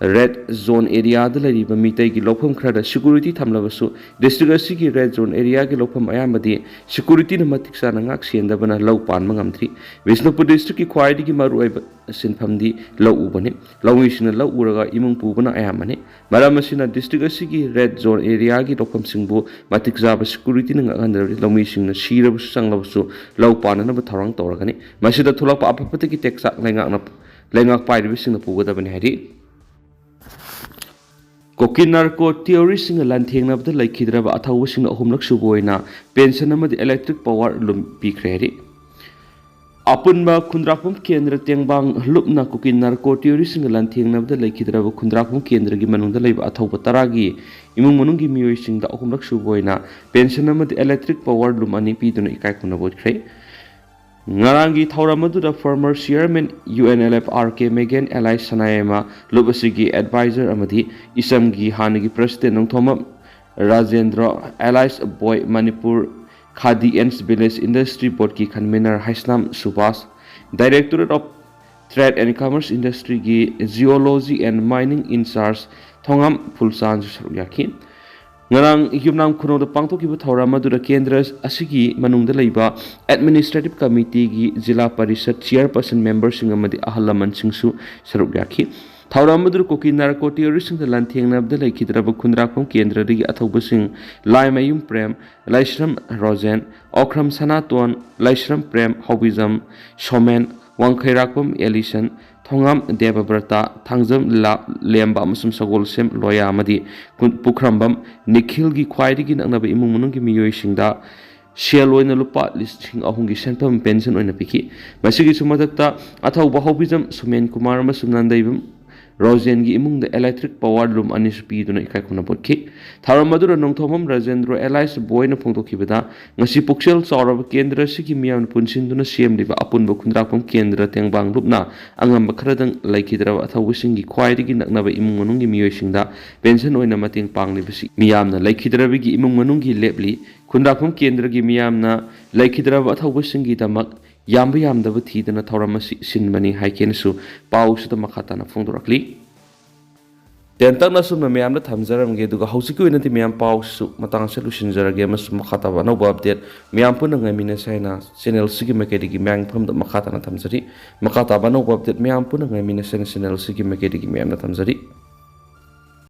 ꯔꯦꯗ ꯖꯣꯟ ꯑꯦꯔꯤꯌꯥꯗ ꯂꯩꯔꯤꯕ ꯃꯤꯇꯩꯒꯤ ꯂꯧꯐꯝ ꯈꯔꯗ ꯁꯦꯀ꯭ꯌꯨꯔꯤꯇꯤ ꯊꯝꯂꯕꯁꯨ, ꯗꯤꯁꯇ꯭ꯔꯤꯛ ꯑꯁꯤꯒꯤ ꯔꯦꯗ ꯖꯣꯟ ꯑꯦꯔꯤꯌꯥꯒꯤ ꯂꯧꯐꯝ ꯑꯌꯥꯝꯕꯗꯤ ꯁꯦꯀ꯭ꯌꯨꯔꯤꯇꯤꯅ ꯃꯇꯤꯛ ꯆꯥꯅ ꯉꯥꯛ ꯁꯦꯟꯗꯕꯅ ꯂꯧ ꯄꯥꯟꯕ ꯉꯝꯗ꯭ꯔꯤ꯫ ꯕꯤꯁꯅꯨꯄꯨꯔ ꯗꯤꯁꯇ꯭ꯔꯤꯛꯀꯤ ꯈ꯭ꯋꯥꯏꯗꯒꯤ ꯃꯔꯨꯑꯣꯏꯕ ꯁꯤꯟꯐꯝꯗꯤ ꯂꯧ ꯎꯕꯅꯤ꯫ ꯂꯧꯃꯤꯁꯤꯡꯅ ꯂꯧ ꯎꯔꯒ ꯏꯃꯨꯡ ꯄꯨꯕꯅ ꯑꯌꯥꯝꯕꯅꯤ꯫ ꯃꯔꯝ ꯑꯁꯤꯅ ꯗꯤꯁꯇ꯭ꯔꯤꯛ ꯑꯁꯤꯒꯤ ꯔꯦꯗ ꯖꯣꯟ ꯑꯦꯔꯤꯌꯥꯒꯤ ꯂꯧꯐꯝꯁꯤꯡꯕꯨ ꯃꯇꯤꯛ ꯆꯥꯕ ꯁꯦꯀ꯭ꯌꯨꯔꯤꯇꯤꯅ ꯉꯥꯛꯍꯟꯗ꯭ꯔꯕꯗꯤ ꯂꯧꯃꯤꯁꯤꯡꯅ ꯁꯤꯔꯕꯁꯨ ꯆꯪꯂꯕꯁꯨ ꯂꯧ ꯄꯥꯟꯅꯅꯕ ꯊꯧꯔꯥꯡ ꯇꯧꯔꯒꯅꯤ꯫ ꯃꯁꯤꯗ ꯊꯣꯛꯂꯛꯄ ꯑꯐ ꯐꯠꯇꯒꯤ ꯇꯦꯛꯆꯥꯛ ꯂꯩꯉꯥꯛꯅ, ꯂꯩꯉꯥꯛ ꯄꯥꯏꯔꯤꯕꯁꯤꯡꯅ ꯄꯨꯒꯗꯕꯅꯤ ꯍꯥꯏꯔꯤ꯫ ꯀꯣꯀꯤ ꯅꯥꯔꯀꯣ ꯇꯤꯑꯣꯔꯤꯁꯤꯡꯒ ꯂꯥꯟꯊꯦꯡꯅꯕꯗ ꯂꯩꯈꯤꯗ꯭ꯔꯕ ꯑꯊꯧꯕꯁꯤꯡꯅ ꯑꯍꯨꯝꯂꯛ ꯁꯨꯕ ꯑꯣꯏꯅ ꯄꯦꯟꯁꯟ ꯑꯃꯗꯤ ꯏꯂꯦꯛꯇ꯭ꯔꯤꯛ ꯄꯥꯋꯔ ꯂꯨꯝ ꯄꯤꯈ꯭ꯔꯦ ꯍꯥꯏꯔꯤ꯫ ꯑꯄꯨꯟꯕ ꯈꯨꯟꯗ꯭ꯔꯥꯛꯄꯝ ꯀꯦꯟꯗ꯭ꯔ ꯇꯦꯡꯕꯥꯡ ꯂꯨꯞꯅ ꯀꯨꯀꯤ ꯅꯥꯔꯀꯣ ꯇꯤꯑꯣꯔꯤꯁꯤꯡꯒ ꯂꯥꯟꯊꯦꯡꯅꯕꯗ ꯂꯩꯈꯤꯗ꯭ꯔꯕ ꯈꯨꯟꯗ꯭ꯔꯥꯛꯄꯝ ꯀꯦꯟꯗ꯭ꯔꯒꯤ ꯃꯅꯨꯡꯗ ꯂꯩꯕ ꯑꯊꯧꯕ ꯇꯔꯥꯒꯤ ꯏꯃꯨꯡ ꯃꯅꯨꯡꯒꯤ ꯃꯤꯑꯣꯏꯁꯤꯡꯗ ꯑꯍꯨꯝꯂꯛ ꯁꯨꯕ ꯑꯣꯏꯅ ꯄꯦꯟꯁꯟ ꯑꯃꯗꯤ ꯏꯂꯦꯛꯇ꯭ꯔꯤꯛ ꯄꯥꯋꯔ ꯂꯨꯝ ꯑꯅꯤ ꯄꯤꯗꯨꯅ ꯏꯀꯥꯏ ꯈꯨꯝꯅꯕ ꯎꯠꯈ꯭ꯔꯦ꯫ ꯉꯔꯥꯡꯒꯤ ꯊꯧꯔꯝ ꯑꯗꯨꯗ former chairman U N L F R K Meghen, allies ꯁꯅꯥꯌꯥꯏꯃ ꯂꯨꯞ ꯑꯁꯤꯒꯤ advisor ꯑꯃꯗꯤ ꯏꯁꯝꯒꯤ ꯍꯥꯟꯅꯒꯤ president Nongthombam Rajendra, allies boy Manipur khadi and village industry boardꯀꯤ convener Heisnam Subhas, directorate of trade and commerce industryꯒꯤ geology and mining in charge ꯊꯣꯉꯥꯝ ꯐꯨꯜꯆꯥꯟꯁꯨ ꯁꯔꯨꯛ ꯌꯥꯈꯤ꯫ ꯉꯔꯥꯡ ꯌꯨꯝꯅꯥꯝ ꯈꯨꯅꯧꯗ ꯄꯥꯡꯊꯣꯛꯈꯤꯕ ꯊꯧꯔꯝ ꯑꯗꯨꯗ ꯀꯦꯟꯗ꯭ꯔ ꯑꯁꯤꯒꯤ ꯃꯅꯨꯡꯗ ꯂꯩꯕ administrative committeeꯒꯤ ꯖꯤꯂꯥ ꯄꯔꯤꯁꯠ chairperson memberꯁꯤꯡ ꯑꯃꯗꯤ ꯑꯍꯜ ꯂꯃꯟꯁꯤꯡꯁꯨ ꯁꯔꯨꯛ ꯌꯥꯈꯤ꯫ ꯊꯧꯔꯝ ꯑꯗꯨꯗ ꯀꯨꯀꯤ ꯅꯥꯔꯀꯣ ꯇꯤꯑꯣꯔꯤꯁꯤꯡꯗ ꯂꯥꯟꯊꯦꯡꯅꯕꯗ ꯂꯩꯈꯤꯗ꯭ꯔꯕ ꯈꯨꯟꯗ꯭ꯔꯥꯛꯄꯝ ꯀꯦꯟꯗ꯭ꯔꯗꯒꯤ ꯑꯊꯧꯕꯁꯤꯡ ꯂꯥꯏꯃꯌꯨꯝ ꯄ꯭ꯔꯦꯝ, ꯂꯥꯏꯁ꯭ꯔꯝ ꯔꯣꯖꯦꯟ, ꯑꯣꯈ꯭ꯔꯝ ꯁꯅꯥꯇꯣꯟ, ꯂꯥꯏꯁ꯭ꯔꯝ ꯄ꯭ꯔꯦꯝ, ꯍꯧꯕꯤꯖꯝ ꯁꯣꯃꯦꯟ, ꯋꯥꯡꯈꯩꯔꯥꯛꯄꯝ ꯑꯦꯂꯤꯁꯟ, ꯊꯣꯉꯥꯝ ꯗꯦꯕꯕ꯭ꯔꯇꯥ, ꯊꯥꯡꯖꯝ ꯂꯥ-, ꯂꯦꯝꯕ ꯑꯃꯁꯨꯡ ꯁꯒꯣꯜꯁꯦꯝ ꯂꯣꯌꯥ ꯑꯃꯗꯤ ꯀꯨꯟ-, ꯄꯨꯈ꯭ꯔꯝꯕꯝ ꯅꯤꯈꯤꯜꯒꯤ ꯈ꯭ꯋꯥꯏꯗꯒꯤ ꯅꯛꯅꯕ ꯏꯃꯨꯡ ꯃꯅꯨꯡꯒꯤ ꯃꯤꯑꯣꯏꯁꯤꯡꯗ ꯁꯦꯜ ꯑꯣꯏꯅ ꯂꯨꯄꯥ ꯂꯤꯁꯤꯡ ꯑꯍꯨꯝꯒꯤ ꯁꯦꯟꯐꯝ ꯄꯦꯟꯁꯟ ꯑꯣꯏꯅ ꯄꯤꯈꯤ꯫ ꯃꯁꯤꯒꯤꯁꯨ ꯃꯊꯛꯇ ꯑꯊꯧꯕ ꯍꯧꯕꯤꯖꯝ ꯁꯨꯃꯦꯟ ꯀꯨꯃꯥꯔ ꯑꯃꯁꯨꯡ ꯅꯥꯟꯗꯩꯕꯝ ꯔꯣꯖꯦꯟꯒꯤ ꯏꯃꯨꯡꯗ ꯏꯂꯦꯛꯇ꯭ꯔꯤꯛ ꯄꯥꯋꯔ ꯂꯨꯝ ꯑꯅꯤꯁꯨ ꯄꯤꯗꯨꯅ ꯏꯀꯥꯏ ꯈꯨꯝꯅꯕ ꯎꯠꯈꯤ꯫ ꯊꯧꯔꯝ ꯑꯗꯨꯗ ꯅꯣꯡꯊꯣꯝꯕꯝ ꯔꯥꯖꯦꯟꯗ꯭ꯔꯣ, allies ꯕꯣꯏꯅ ꯐꯣꯡꯗꯣꯛꯈꯤꯕꯗ, ꯉꯁꯤ ꯄꯨꯛꯆꯦꯜ ꯆꯥꯎꯔꯕ ꯀꯦꯟꯗ꯭ꯔ ꯑꯁꯤꯒꯤ ꯃꯤꯌꯥꯝꯅ ꯄꯨꯟꯁꯤꯟꯗꯨꯅ ꯁꯦꯝꯂꯤꯕ ꯑꯄꯨꯟꯕ ꯈꯨꯟꯗ꯭ꯔꯥꯛꯄꯝ ꯀꯦꯟꯗ꯭ꯔ ꯇꯦꯡꯕꯥꯡ ꯂꯨꯞꯅ ꯑꯉꯝꯕ ꯈꯔꯗꯪ ꯂꯩꯈꯤꯗ꯭ꯔꯕ ꯑꯊꯧꯕꯁꯤꯡꯒꯤ ꯈ꯭ꯋꯥꯏꯗꯒꯤ ꯅꯛꯅꯕ ꯏꯃꯨꯡ ꯃꯅꯨꯡꯒꯤ ꯃꯤꯑꯣꯏꯁꯤꯡꯗ ꯄꯦꯟꯁꯟ ꯑꯣꯏꯅ ꯃꯇꯦꯡ ꯄꯥꯡꯂꯤꯕꯁꯤ ꯃꯤꯌꯥꯝꯅ ꯂꯩꯈꯤꯗ꯭ꯔꯕꯒꯤ ꯏꯃꯨꯡ ꯃꯅꯨꯡꯒꯤ ꯂꯦꯞꯂꯤ꯫ ꯈꯨꯟꯗ꯭ꯔꯥꯛꯄꯝ ꯀꯦꯟꯗ꯭ꯔꯒꯤ ꯃꯤꯌꯥꯝꯅ ꯂꯩꯈꯤꯗ꯭ꯔꯕ ꯑꯊꯧꯕꯁꯤꯡꯒꯤꯗꯃꯛ ꯌꯥꯝꯕ ꯌꯥꯝꯗꯕ ꯊꯤꯗꯅ ꯊꯧꯔꯝ ꯑꯁꯤ ꯁꯤꯟꯕꯅꯤ ꯍꯥꯏꯈꯤꯅꯁꯨ ꯄꯥꯎꯁꯤꯗ ꯃꯈꯥ ꯇꯥꯅ ꯐꯣꯡꯗꯣꯔꯛꯂꯤ꯫ ꯇꯦꯟꯇꯛꯅ ꯑꯁꯨꯝꯅ ꯃꯌꯥꯝꯗ ꯊꯝꯖꯔꯝꯒꯦ꯫ ꯑꯗꯨꯒ ꯍꯧꯖꯤꯛꯀꯤ ꯑꯣꯏꯅꯗꯤ ꯃꯌꯥꯝ ꯄꯥꯎꯁꯨ ꯃꯇꯥꯡ ꯑꯁꯤꯗ ꯂꯣꯏꯁꯤꯟꯖꯔꯒꯦ, ꯑꯃꯁꯨꯡ ꯃꯈꯥ ꯇꯥꯕ ꯑꯅꯧꯕ update ꯃꯌꯥꯝ ꯄꯨꯟꯅ ꯉꯥꯏꯃꯤꯟꯅꯁꯦ ꯍꯥꯏꯅ channel ꯑꯁꯤꯒꯤ ꯃꯥꯏꯀꯩꯗꯒꯤ ꯃꯌꯥꯝꯒꯤ ꯃꯐꯝꯗ ꯃꯈꯥ ꯇꯥꯅ ꯊꯝꯖꯔꯤ꯫ ꯃꯈꯥ ꯇꯥꯕ ꯑꯅꯧꯕ update ꯃꯌꯥꯝ ꯄꯨꯟꯅ ꯉꯥꯏꯃꯤꯟꯅꯁꯦ ꯍꯥꯏꯅ channel ꯑꯁꯤꯒꯤ ꯃꯥꯏꯀꯩꯗꯒꯤ ꯃꯌꯥꯝꯗ ꯊꯝꯖꯔꯤ꯫